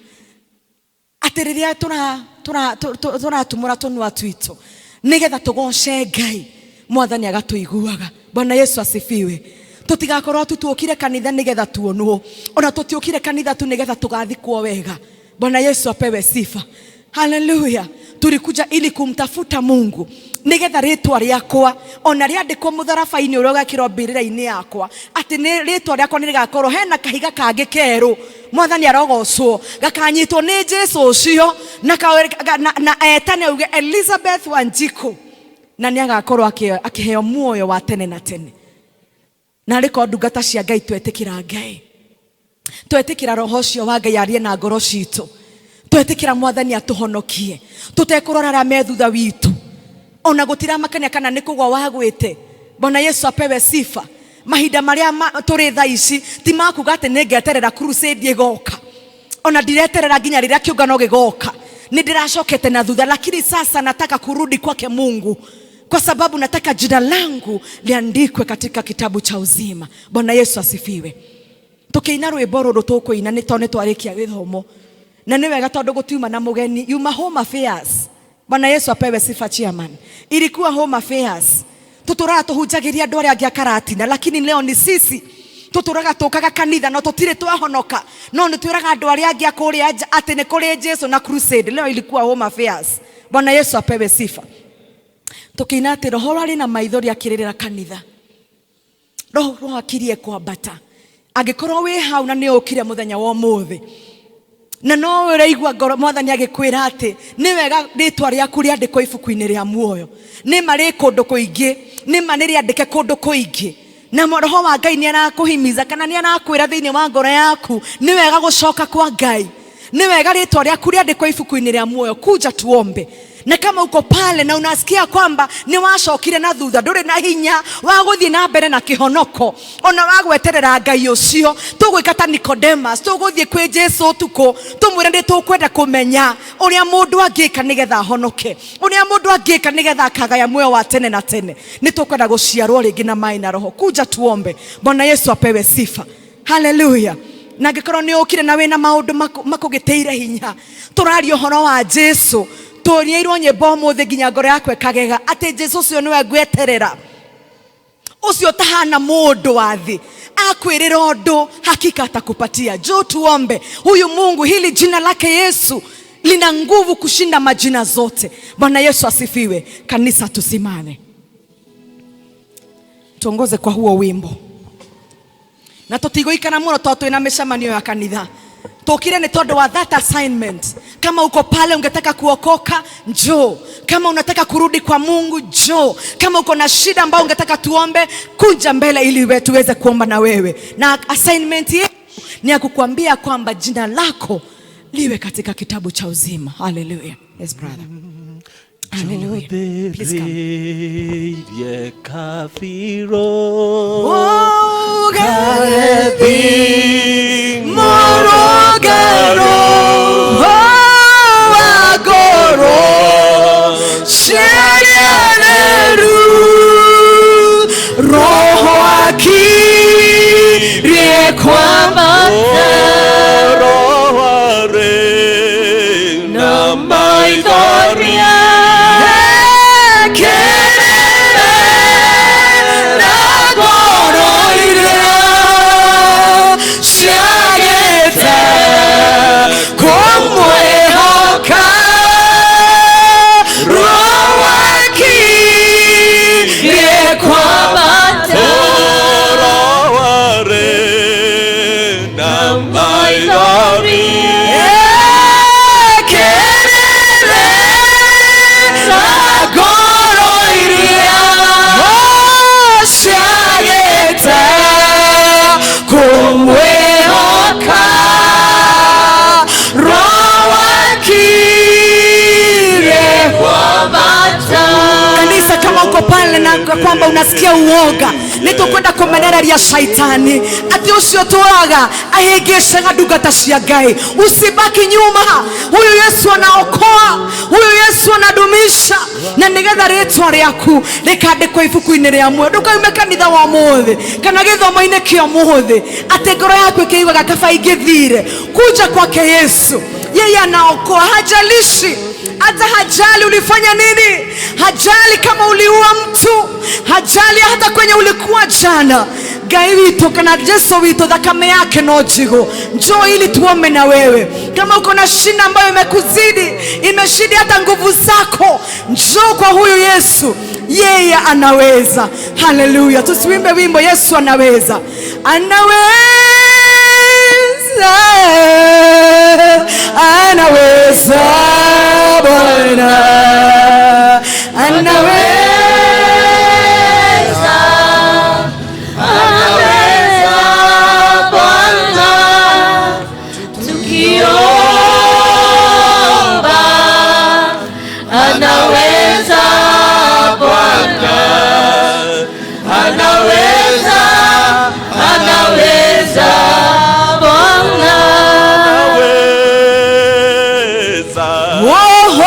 atĩ rĩrĩa tũratumũra tũnua twitũ nĩgetha tũgoce Ngai, Mwathani agatũiguaga. Bwana Yesu asifiwe. Tũtigakorwo tu tuokire kanitha nĩgetha tuonwo, ona tũtiokire kanitha tu nĩgetha tũgathikwo wega. Bwana Yesu apewe sifa. Haleluya. Tulikuja ili kumtafuta Mungu nĩgetha rĩtwa rĩakwa ona rĩandĩkwo mũtharaba-inĩ ũrĩa ũgekĩrwo mbĩrĩra-inĩ yakwa, atĩ nĩ rĩtwa rĩakwa nĩ rĩgakorwo hena kahiga kangĩ kerũ. Mwathani arogocwo, gakanyitwo nĩ Jesu ũcio na etane auge Elizabeth Wanjiku, na nĩ agakorwo akĩheo muoyo wa tene na tene. Na arĩ korwo ndungata cia Ngai twetĩkĩra Ngai, twetĩkĩra roho ũcio wa Ngai arie na ngoro citũ, twetĩkĩra Mwathani atũhonokie, tũtekũrora arĩa me thutha witũ. Ona gutiramakania kana nĩ kũgwa wagwĩte. Bwana Yesu apewe sifa. Mahinda marĩa tũrĩ thaa ici ti makuga atĩ nĩ ngeterera crusade ĩgoka. Ona ndireterera nginya rĩrĩa kĩũngano gĩgoka. Nĩ ndĩracokete na thutha, lakini sasa nataka kurudi kwake Mungu kwa sababu nataka jina langu liandikwe katika kitabu cha uzima. Bwana Yesu asifiwe. Tukiina rwĩmbo rũrũ tũkũina nĩ tondũ nĩ twarĩkia gĩthomo na nĩ wega tondũ gũtiuma na mũgeni, yuma Home Affairs. Bwana Yesu apewe sifa. Chairman, ilikuwa Home Affairs. Tuturaga tuhunjagĩria andũ arĩa angĩ akaratina, lakini leo ni sisi tuturaga tukaga kanitha no tutire twahonoka, no nĩ twĩraga andũ arĩa angĩ a kũrĩa nja atĩ nĩ kũrĩ Jesu na crusade. Leo ilikuwa Home Affairs. Bwana Yesu apewe sifa. Tukiina atĩ roho arĩ na maithori akĩrĩrĩra kanitha, roho akirie kwambata. Angĩkorwo wĩ hau na nĩ ũkire mũthenya wa ũmũthĩ na no ũraigua ngoro mwathani agĩkwĩra atĩ nĩ wega rĩtwa rĩaku rĩandĩkwo ibuku-inĩ rĩa muoyo, nĩ ma rĩ kũndũ kũingĩ, nĩ ma nĩ rĩandĩke kũndũ kũingĩ, na roho wa Ngai nĩ arakũhimiza kana nĩ arakwĩra thĩinĩ wa ngoro yaku nĩ wega gũcoka kwa Ngai, nĩ wega rĩtwa rĩaku rĩandĩkwo ibuku-inĩ rĩa muoyo. Kuja tuombe. Na kama uko pale na unasikia kwamba ni wacokire na thutha, ndũrĩ na hinya wa gũthiĩ na mbere na kĩhonoko ona wa gweterera Ngai ũcio, tũgwĩka ta Nicodemus, tũgũthiĩ kwĩ Jesu ũtukũ tũmwĩre nĩ tũkwenda kũmenya ũrĩa mũndũ angĩka nĩgetha ahonoke, ũrĩa mũndũ angĩka nĩgetha akagaya muoyo wa tene na tene. Nĩ tũkwenda gũciarwo rĩngĩ na maĩ na roho. Kuja tuombe. Bwana Yesu apewe sifa. Haleluya. Na angĩkorwo nĩ ũkire na wĩna maũndũ makũgĩtĩire hinya, tũraria ũhoro wa Jesu, tũnyeirwo nyĩmbo ũmũthĩ nginya ngoro yakwa ĩkagega atĩ Jesu ũcio nĩwe ngweterera, ũcio tahana mũndũ wa thĩ akwĩrĩra ũndũ hakika atakupatia. Njoo tuombe huyu Mungu, hili jina lake Yesu lina nguvu kushinda majina zote. Bwana Yesu asifiwe. Kanisa tusimame, tuongoze kwa huo wimbo na tũtigũikara mũno tondũ twĩna mĩcemanio ya kanitha. Tũkire nĩ tondũ wa that assignment. Kama uko pale ungetaka kuokoka, njoo. Kama unataka kurudi kwa Mungu, njoo. Kama uko na shida ambayo ungetaka tuombe, kuja mbele ili tuweze kuomba na wewe. Na assignment yetu ni ya kukuambia kwamba jina lako liwe katika kitabu cha uzima. Hallelujah. Yes, brother. Hallelujah. Please come. Oh, Morogero, agoro, sherialeru, roho akirie kwambata, roho are na maithoria, kerere na ngoro iria ciagĩte kũmwĩhoka, roho akirie kwambata, roho are na maithoria, kerere na ngoro iria ciagĩte kũmwĩhoka, roho akirie kwambata. Kanisa, kama uko pale na kwamba unasikia uoga, nĩtũkwenda kũmenereria shaitani atĩ ũcio tũraga ahĩngĩcaga ndungata cia Ngai. Usibaki nyuma, huyu Yesu anaokoa, huyu Yesu anadumisha, na nĩgetha rĩtwa rĩaku rĩkandĩkwo ibuku-inĩ rĩa muoyo. Ndũkaume kanitha wa ũmũthĩ kana gĩthomo-inĩ kĩa ũmũthĩ atĩ ngoro yaku ĩkĩiguaga kaba ingĩthire. Kuja kwake Yesu, yeye anaokoa, hajalishi hata hajali ulifanya nini, hajali kama uliua mtu, hajali hata kwenye ulikuwa jana. Ngai witũ kana Jesu witũ thakame yake no njigũ. Njoo ili tuombe na wewe. Kama uko na shida ambayo imekuzidi, imeshidi hata nguvu zako, njoo kwa huyu Yesu, yeye anaweza. Haleluya. Tusiwimbe wimbo Yesu anaweza. Anaweza, anaweza Bwana, anaweza, anaweza Bwana, tukiomba anaweza Oho,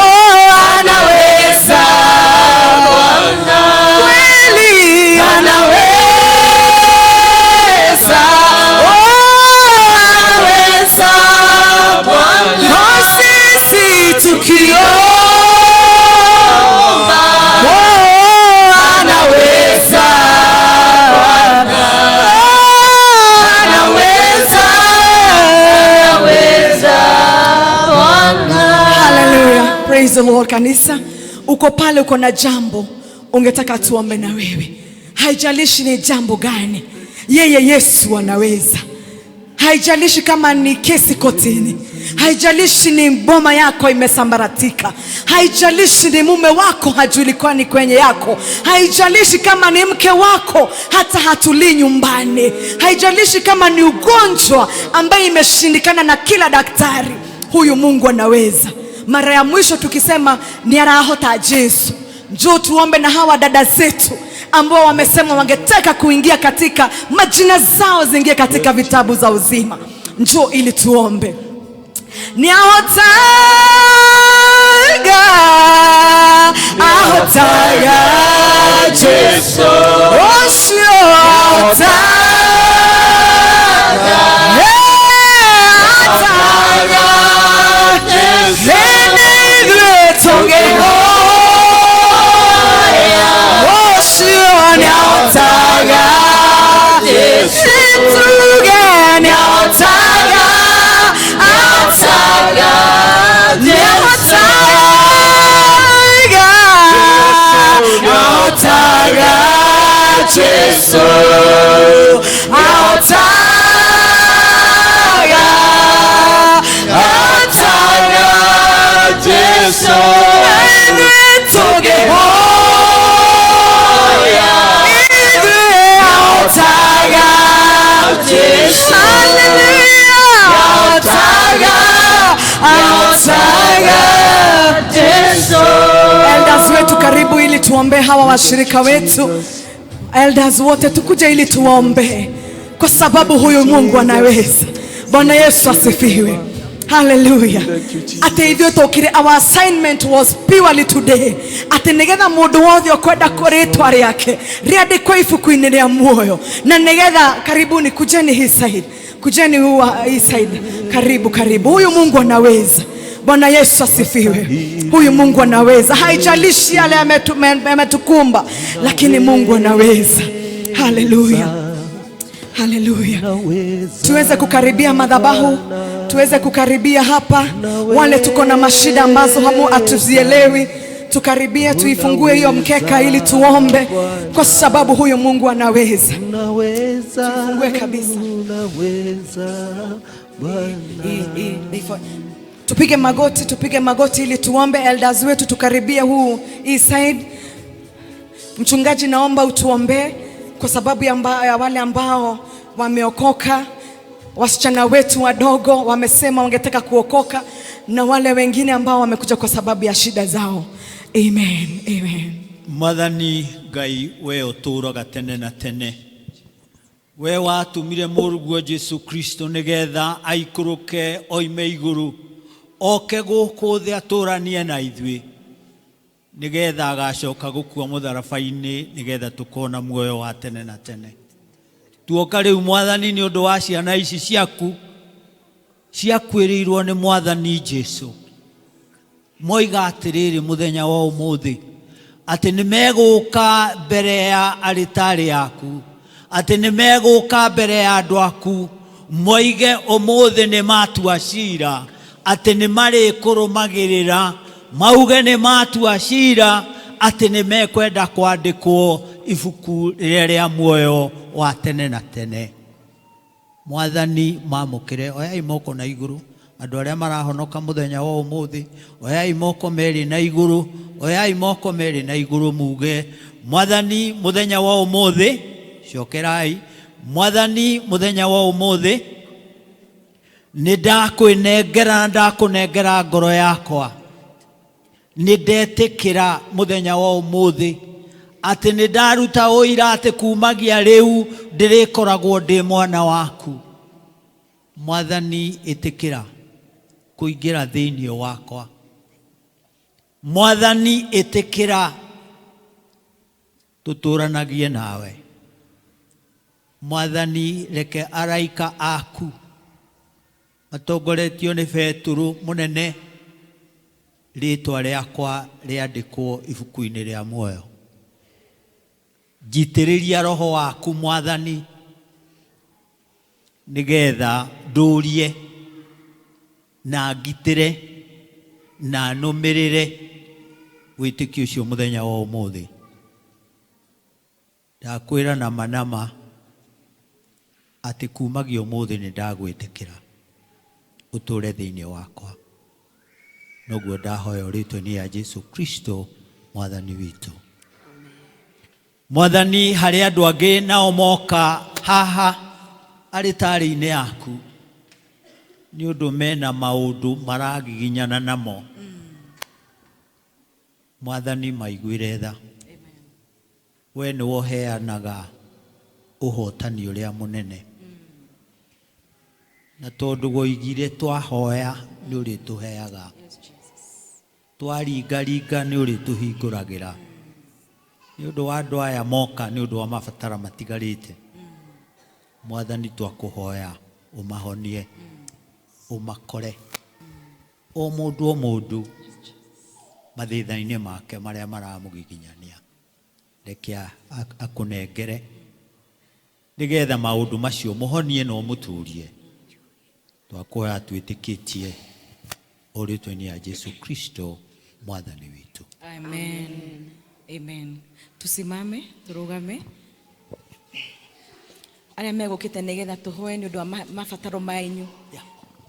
anaweza kweli, anaweza. Oh, anaweza. Oh, sisi tukiomba. Oh, anaweza. Oh, anaweza. Hallelujah. Praise the Lord kanisa. Uko pale uko na jambo ungetaka tuombe na wewe. Haijalishi ni jambo gani. Yeye Yesu anaweza. Haijalishi kama ni kesi kotini, haijalishi ni boma yako imesambaratika, haijalishi ni mume wako hajulikani kwenye yako, haijalishi kama ni mke wako hata hatulii nyumbani, haijalishi kama ni ugonjwa ambaye imeshindikana na kila daktari, huyu Mungu anaweza. Mara ya mwisho tukisema ni arahota Jesu, njoo tuombe na hawa dada zetu ambao wamesema wangetaka kuingia katika majina zao ziingie katika vitabu za uzima. Njoo ili tuombe. Ni ahotaga, ahotaga Jesu. Osio ahotaga, ahotaga Jesu. Ene tonge Osio ni ahotaga, Ituge ni ahotaga, ahotaga, ni ahotaga, ahotaga Jesu. Ahotaga, ahotaga Jesu. Ene toge hoya, Ituge ahotaga Jesu. Hallelujah. Ahotaga, ahotaga Jesu. Elders wetu karibu ili tuombe hawa washirika wetu. Elders wote tukuje ili tuombe, kwa sababu huyu Mungu anaweza. Bwana Yesu asifiwe. Hallelujah. Ati ithuĩ tũkire, our assignment was purely today, atĩ nĩgetha mũndũ wothe ũkwenda rĩtwa rĩake rĩandĩkwo ibuku-inĩ rĩa muoyo, na nĩgetha karibuni, kujeni hii side, kujeni hii side, karibu karibu. Huyu Mungu anaweza. Bwana Yesu asifiwe. Huyu Mungu anaweza, haijalishi yale yametukumba, lakini Mungu anaweza. Haleluya, haleluya. Tuweze kukaribia madhabahu, tuweze kukaribia hapa. Wale tuko na mashida ambazo hamu hatuzielewi, tukaribie, tuifungue hiyo mkeka ili tuombe, kwa sababu huyu Mungu anaweza. Unaweza. Tufungue kabisa. Unaweza Bwana. Tupige magoti, tupige magoti ili tuombe. Elders wetu tukaribie hii side. Mchungaji, naomba utuombee kwa sababu ya wale ambao wameokoka. Wasichana wetu wadogo wamesema wangetaka kuokoka, na wale wengine ambao wamekuja kwa sababu ya shida zao. Amen, amen. Mwathani Ngai, we ũtũũraga tene na tene, we watũmire mũrũguo Jesu Kristo nĩgetha aikũrũke oime igũrũ oke gũkũ thĩ atũranie na ithuĩ, nĩgetha agacoka gũkua mũtharaba-inĩ, nĩgetha tũkona muoyo wa tene na tene. Tuoka rĩu Mwathani nĩ ũndũ wa ciana ici ciaku ciakuĩrĩirwo nĩ Mwathani Jesu. Moiga atĩrĩrĩ mũthenya wa ũmũthĩ atĩ nĩ megũka mbere ya arĩtarĩ yaku, atĩ nĩ megũka mbere ya andũ aku, moige ũmũthĩ nĩ matua cira, atĩ nĩ marĩkũrũmagĩrĩra, mauge nĩ matua cira, atĩ nĩ mekwenda kwandĩkwo ibuku rĩrĩa rĩa muoyo wa tene na tene. Mwathani mamũkĩre, oyai moko na igũrũ andũ arĩa marahonoka mũthenya wa ũmũthĩ, oyai moko merĩ na igũrũ, oyai moko merĩ na igũrũ muge Mwathani mũthenya wa ũmũthĩ, cokerai, Mwathani mũthenya wa ũmũthĩ nĩ ndakwĩnengera, ndakũnengera ngoro yakwa, nĩ ndetĩkĩra mũthenya wa ũmũthĩ atĩ nĩ ndaruta ũira atĩ kumagia rĩu ndĩrĩkoragwo ndĩ mwana waku. Mwathani ĩtĩkĩra kũingĩra thĩinĩ wakwa, Mwathani ĩtĩkĩra tũtũranagie nawe. Mwathani reke araika aku matongoretio nĩ Betũrũ mũnene, rĩtwa rĩakwa rĩandĩkwo ibuku-inĩ rĩa muoyo. Njitĩrĩria roho waku Mwathani, nĩgetha ndũrie na ngitĩre na nũmĩrĩre wĩtĩkio ũcio mũthenya wa ũmũthĩ. Ndakwĩra nama nama atĩ kumagia ũmũthĩ nĩ ndagwĩtĩkĩra ũtũre thĩinĩ wakwa. Noguo ndahoya rĩtwa-inĩ ya Jesu Kristo Mwathani witũ. Mwathani, harĩ andũ angĩ nao moka haha arĩtarĩ-inĩ yaku nĩ ũndũ mena maũndũ maragiginyana namo. Mwathani, maiguĩre tha. We nĩwe ũheanaga ũhotani ũrĩa mũnene, na tondũ woigire twahoya nĩ ũrĩtũheaga, twaringaringa nĩ ũrĩtũhingũragĩra. Nĩ ũndũ wa andũ aya moka nĩ ũndũ wa mabatara matigarĩte, Mwathani twakũhoya ũmahonie, ũmakore o mũndũ o mũndũ mathĩna-inĩ make marĩa maramũgiginyania. Reke akũnengere nĩgetha maũndũ macio mũhonie na ũmũtũrie. Twakũhoya twĩtĩkĩtie o rĩtwa-inĩ ya Jesu Kristo Mwathani witũ. Amen. Amen. Tusimame, turugame. Arĩa megũkĩte nĩgetha tũhoe nĩ ũndũ wa mabataro manyu.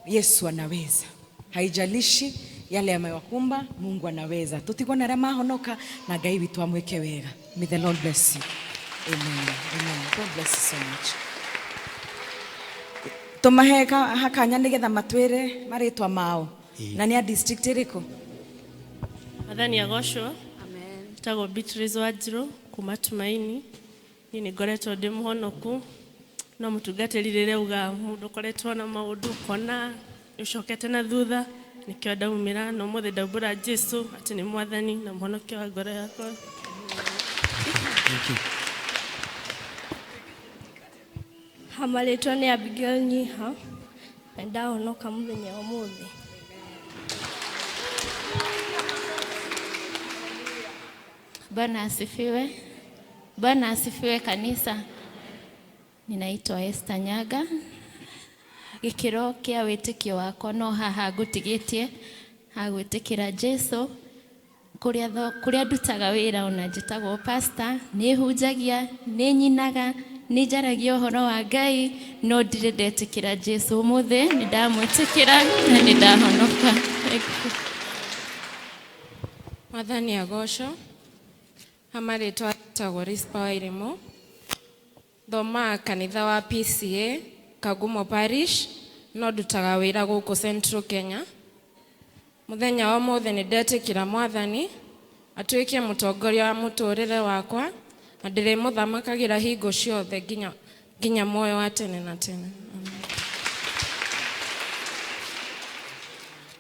Yesu anaweza. Haijalishi yale yamewakumba, Mungu anaweza. Tutigwo na arĩa mahonoka na Ngai witũ amwĩke wega. May the Lord bless you. Amen. Amen. God bless you so much. Tũmahe hakanya nĩgetha matwĩre marĩtwa mao. Na nĩ a district ĩrĩkũ? Mwathani agocwo. Njĩtagwo Beatrice Wanjiru kuma Tumaini. Niĩ nĩ ngoretwo ndĩ mũhonoku, no mũtungatĩri rĩrĩa auga mũndũ ũkoretwo na maũndũ ũkona ũcokete na thutha, nĩkĩo ndaumĩra na ũmũthĩ ndaumbũra Jesu atĩ nĩ Mwathani na mũhonokia wa ngoro yakwa. Thank you. Marĩtwa nĩ Abigail Nyiha na ndahonoka mũthenya wa ũmũthĩ. Bwana asifiwe. Bwana asifiwe kanisa. Ninaitwa Esther Nyaga. Gĩkĩro kĩa wĩtĩkio wakwa no haha ngũtigĩtie ha gwĩtĩkĩra Jesu. Kũrĩa ndutaga wĩra ona njĩtagwo pastor, nĩ hunjagia, nĩ nyinaga, nĩ njaragia ũhoro wa Ngai, no ndirĩ ndetĩkĩra Jesu. Ũmũthĩ nĩ ndamwĩtĩkĩra na nĩ ndahonoka. Thank you. Mwathani agocwo. Hamarĩtwa tagwo Rispa Wairimu. Thomaga kanitha wa PCA Kagumo Parish, no ndutaga wĩra gũkũ Central Kenya. Mũthenya wa ũmũthĩ nĩ ndetĩkĩra Mwathani atuĩke mũtongoria wa mũtũrĩre wakwa na ndĩrĩmũthamakagĩra hingo ciothe nginya muoyo wa tene na tene.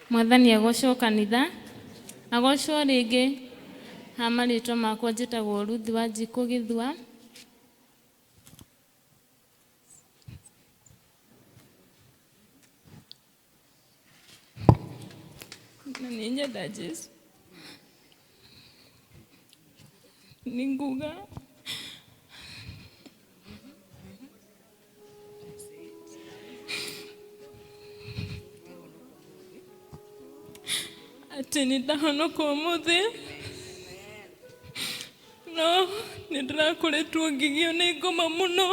Mwathani agocwo kanitha, agocwo rĩngĩ. Ha marĩtwa makwa njĩtagwo Ruth Wanjikũ Gĩthua. Na nĩ nyenda Jesu. Nĩ nguga atĩ nĩ ndahonoka ũmũthĩ, no nĩ ndĩrakoretwo ngĩgio nĩ ngoma mũno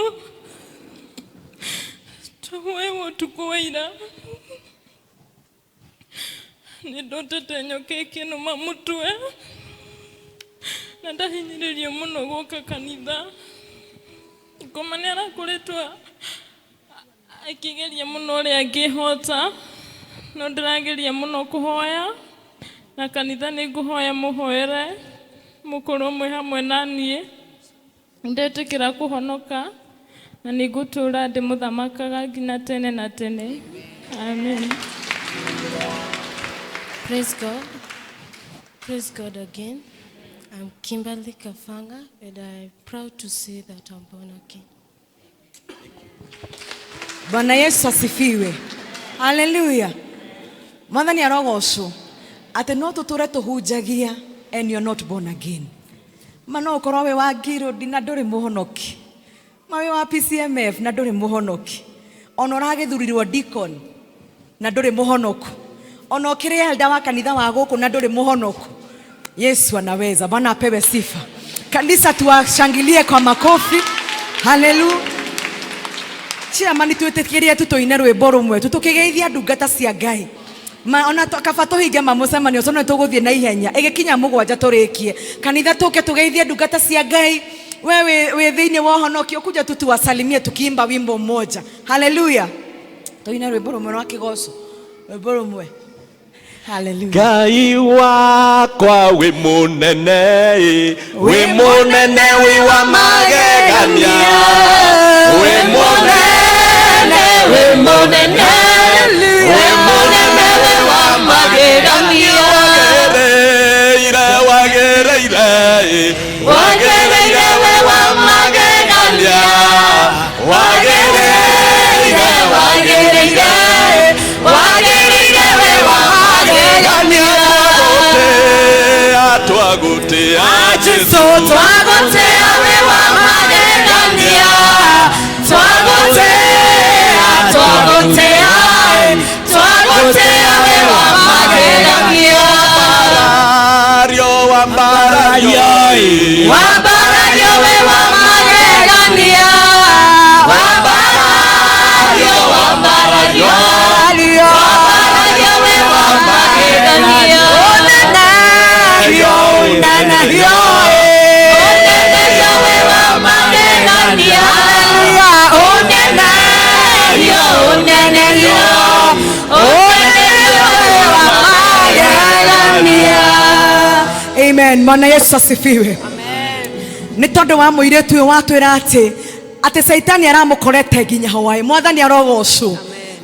twahoewo ũtukũ wa ira. Nĩ ndotete nyoka ĩkĩnũma mũtwe na ndahinyĩrĩrio mũno gũka kanitha. Ngoma nĩ arakoretwo akĩgeria mũno ũrĩa angĩhota, no ndĩrageria mũno kũhoya na kanitha nĩ ngũhoya mũhoere mũkorwo mwĩ hamwe na niĩ. Ndetĩkĩra kũhonoka na nĩ ngũtũũra ndĩmũthamakaga nginya tene na tene. Amen. Praise God. Praise God again. I'm Kimberly Kafanga, and I'm proud to say that I'm born again. Bwana Yesu asifiwe. Haleluya. Mwathani arogocwo atĩ no tũtũre tũhunjagia and you're not born again. Ma no ũkorwo wĩ wa ngirũndi na ndũrĩ mũhonoki. Ma wĩ wa PCMF na ndũrĩ mũhonoki. Ona ũragĩthurirwo deacon na ndũrĩ mũhonoku. Ona ũkĩrĩ elder wa kanitha wa gũkũ na ndũrĩ mũhonoku. Yesu anaweza. Bwana apewe sifa. Kanisa tuwashangilie kwa makofi. Haleluya. Chairman twĩtĩkĩrie tu tũine rwĩmbo rũmwe tu tũkĩgeithia ndungata cia Ngai. Ma ona kaba tũhinge ma mũcemanio ũcio nĩ tũgũthiĩ na ihenya ĩgĩkinya mũgwanja tũrĩkie kanitha tũke tũgeithie ndungata cia Ngai. We wĩ thĩinĩ wa ũhonokio kuja tu tuwasalimie tukiimba wimbo mmoja. Haleluya. Tũine rwĩmbo rũmwe rwa kĩgoco, rwĩmbo rũmwe. Haleluya. Ngai wakwa wĩ mũnene ĩ, wĩ mũnene wĩ wa magegania, wĩ mũnene, wĩ mũnene, wĩ mũnene wĩ wa magegania. Wagĩrĩire, wagĩrĩire ĩ, wagĩrĩire wĩ wa magegania, wagĩrĩire, wagĩrĩire, wagĩrĩire wĩ wa magegania. Twagũtĩa, twagũtĩa Jesu, twagũtĩa wĩ wa magegania, twagũtĩa, twagũtĩa, twagũtĩa wĩ wa magegania. Wambarario, wambarario ĩ, Wambarario wĩ wa magegania, wambarario, wambarario, wambarario wĩ wa magegania. Ũnene, ũnene, ũnene wĩ wa magegania. Haleluya, ũnene, ũnene, ũnene wĩ wa magegania. Amen. Bwana Yesu asifiwe. Nĩ tondũ wa mũirĩtu ũyũ watwĩra atĩ Caitani aramũkorete nginya hwaĩ. Mwathani arogocwo.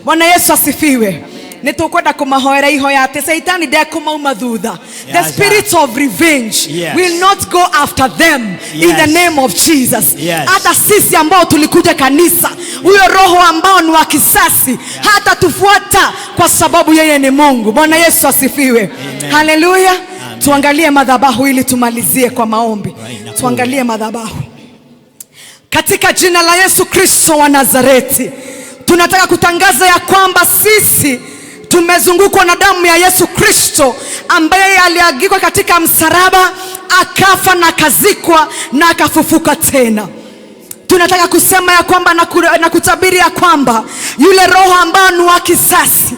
Bwana Yesu asifiwe. Nĩ tũkwenda kũmahoera ihoya atĩ Caitani ndekũmauma thutha. The Yes, spirit of revenge will not go after them in the name of Jesus. Hata sisi ambao tulikuja kanisa, huyo roho ambao ni wa kisasi hata tufuata, kwa sababu yeye ni Mungu. Bwana Yesu asifiwe. Haleluya. Tuangalie madhabahu ili tumalizie kwa maombi. Right, Tuangalie madhabahu. Katika jina la Yesu Kristo wa Nazareti, tunataka kutangaza ya kwamba sisi tumezungukwa na damu ya Yesu Kristo ambaye aliagikwa katika msalaba, akafa na akazikwa na akafufuka tena. Tunataka kusema ya kwamba na kutabiri ya kwamba yule roho ambao ni wa kisasi,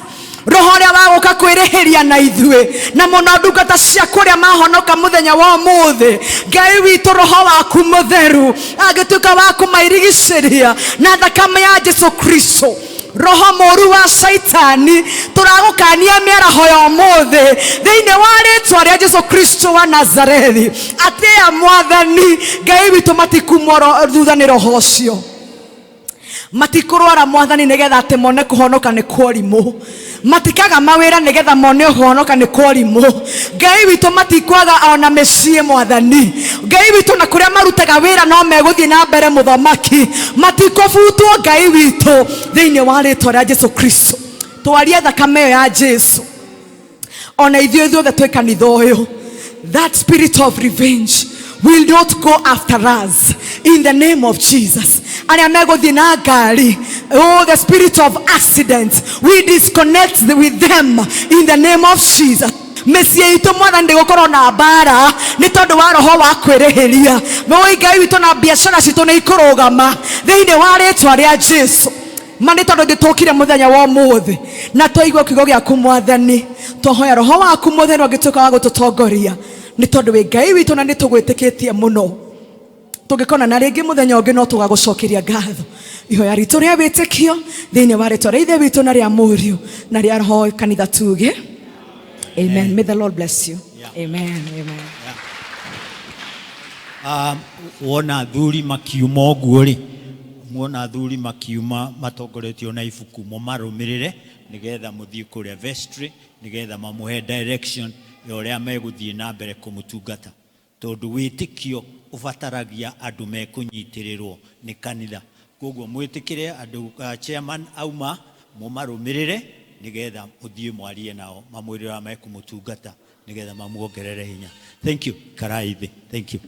roho ũrĩa wa gũka kwĩrĩhĩria na ithuĩ na mũno ndungata ciaku ũrĩa mahonoka mũthenya wa ũmũthĩ, Ngai witũ, roho waku mũtheru angĩtuĩka wa kũmairigicĩria na thakame ya Jesu Kristo. Roho mũru wa Shaitani, tũragũkania mĩaraho ya ũmũthĩ thĩinĩ wa rĩtwa rĩa Jesu Kristo wa Nazarethi, atĩa Mwathani Ngai witũ, matikumwo thutha nĩ roho ũcio, matikũrwara Mwathani nĩgetha atĩ mone kũhonoka nĩ kworimũ, matikaga mawĩra nĩgetha mone ũhonoka nĩ kworimũ. Ngai witũ, matikwaga ona mĩciĩ Mwathani Ngai witũ, na kũrĩa marutaga wĩra no megũthiĩ na mbere mũthamaki, matikũbutwo Ngai witũ thĩinĩ wa rĩtwa rĩa Jesu Kristo. Twarie thakame ĩyo ya Jesu ona ithuĩ ithuothe twĩ kanitha ũyũ. That spirit of revenge will not go after us in the name of Jesus. Arĩa megũthiĩ na ngari, oh, the spirit of accident, we disconnect with them in the name of Jesus. Mĩciĩ itũ Mwathani ndĩgũkorwo na mbara nĩ tondũ wa roho wa kwĩrĩhĩria. Oi Ngai witũ, na biacara citũ nĩ ikũrũgama thĩinĩ wa rĩtwa rĩa Jesu. Ma nĩ tondũ ndĩtũkire mũthenya wa ũmũthĩ na twaigua kiugo gĩaku Mwathani, twahoya roho waku mũtheru angĩtuĩka wa gũtũtongoria, nĩ tondũ wĩ Ngai witũ na nĩ tũgwĩtĩkĩtie mũno. Tũngĩkona na rĩngĩ mũthenya ũngĩ no tũgagũcokeria ngatho. Ihoya ritũ rĩa wĩtĩkio thĩinĩ wa rĩtwa rĩa Ithe witũ na rĩa Mũriũ na rĩa Roho, kanitha tuge amen. May the Lord bless you. Amen, amen. Wona athuri makiuma ũguo rĩ, muona athuri makiuma matongoretio na ibuku, mũmarũmĩrĩre nĩgetha mũthiĩ kũrĩa vestry nĩgetha mamũhe direction. ya ũrĩa megũthiĩ na mbere kũmũtungata, tondũ wĩtĩkio ũbataragia andũ mekũnyitĩrĩrwo nĩ kanitha. Koguo mwĩtĩkĩre andũ, chairman auma mũmarũmĩrĩre nĩgetha mũthiĩ mwarie nao, mamwĩre ũrĩa mekũmũtungata nĩgetha mamuongerere hinya. Thank you. Karai thĩ. Thank you.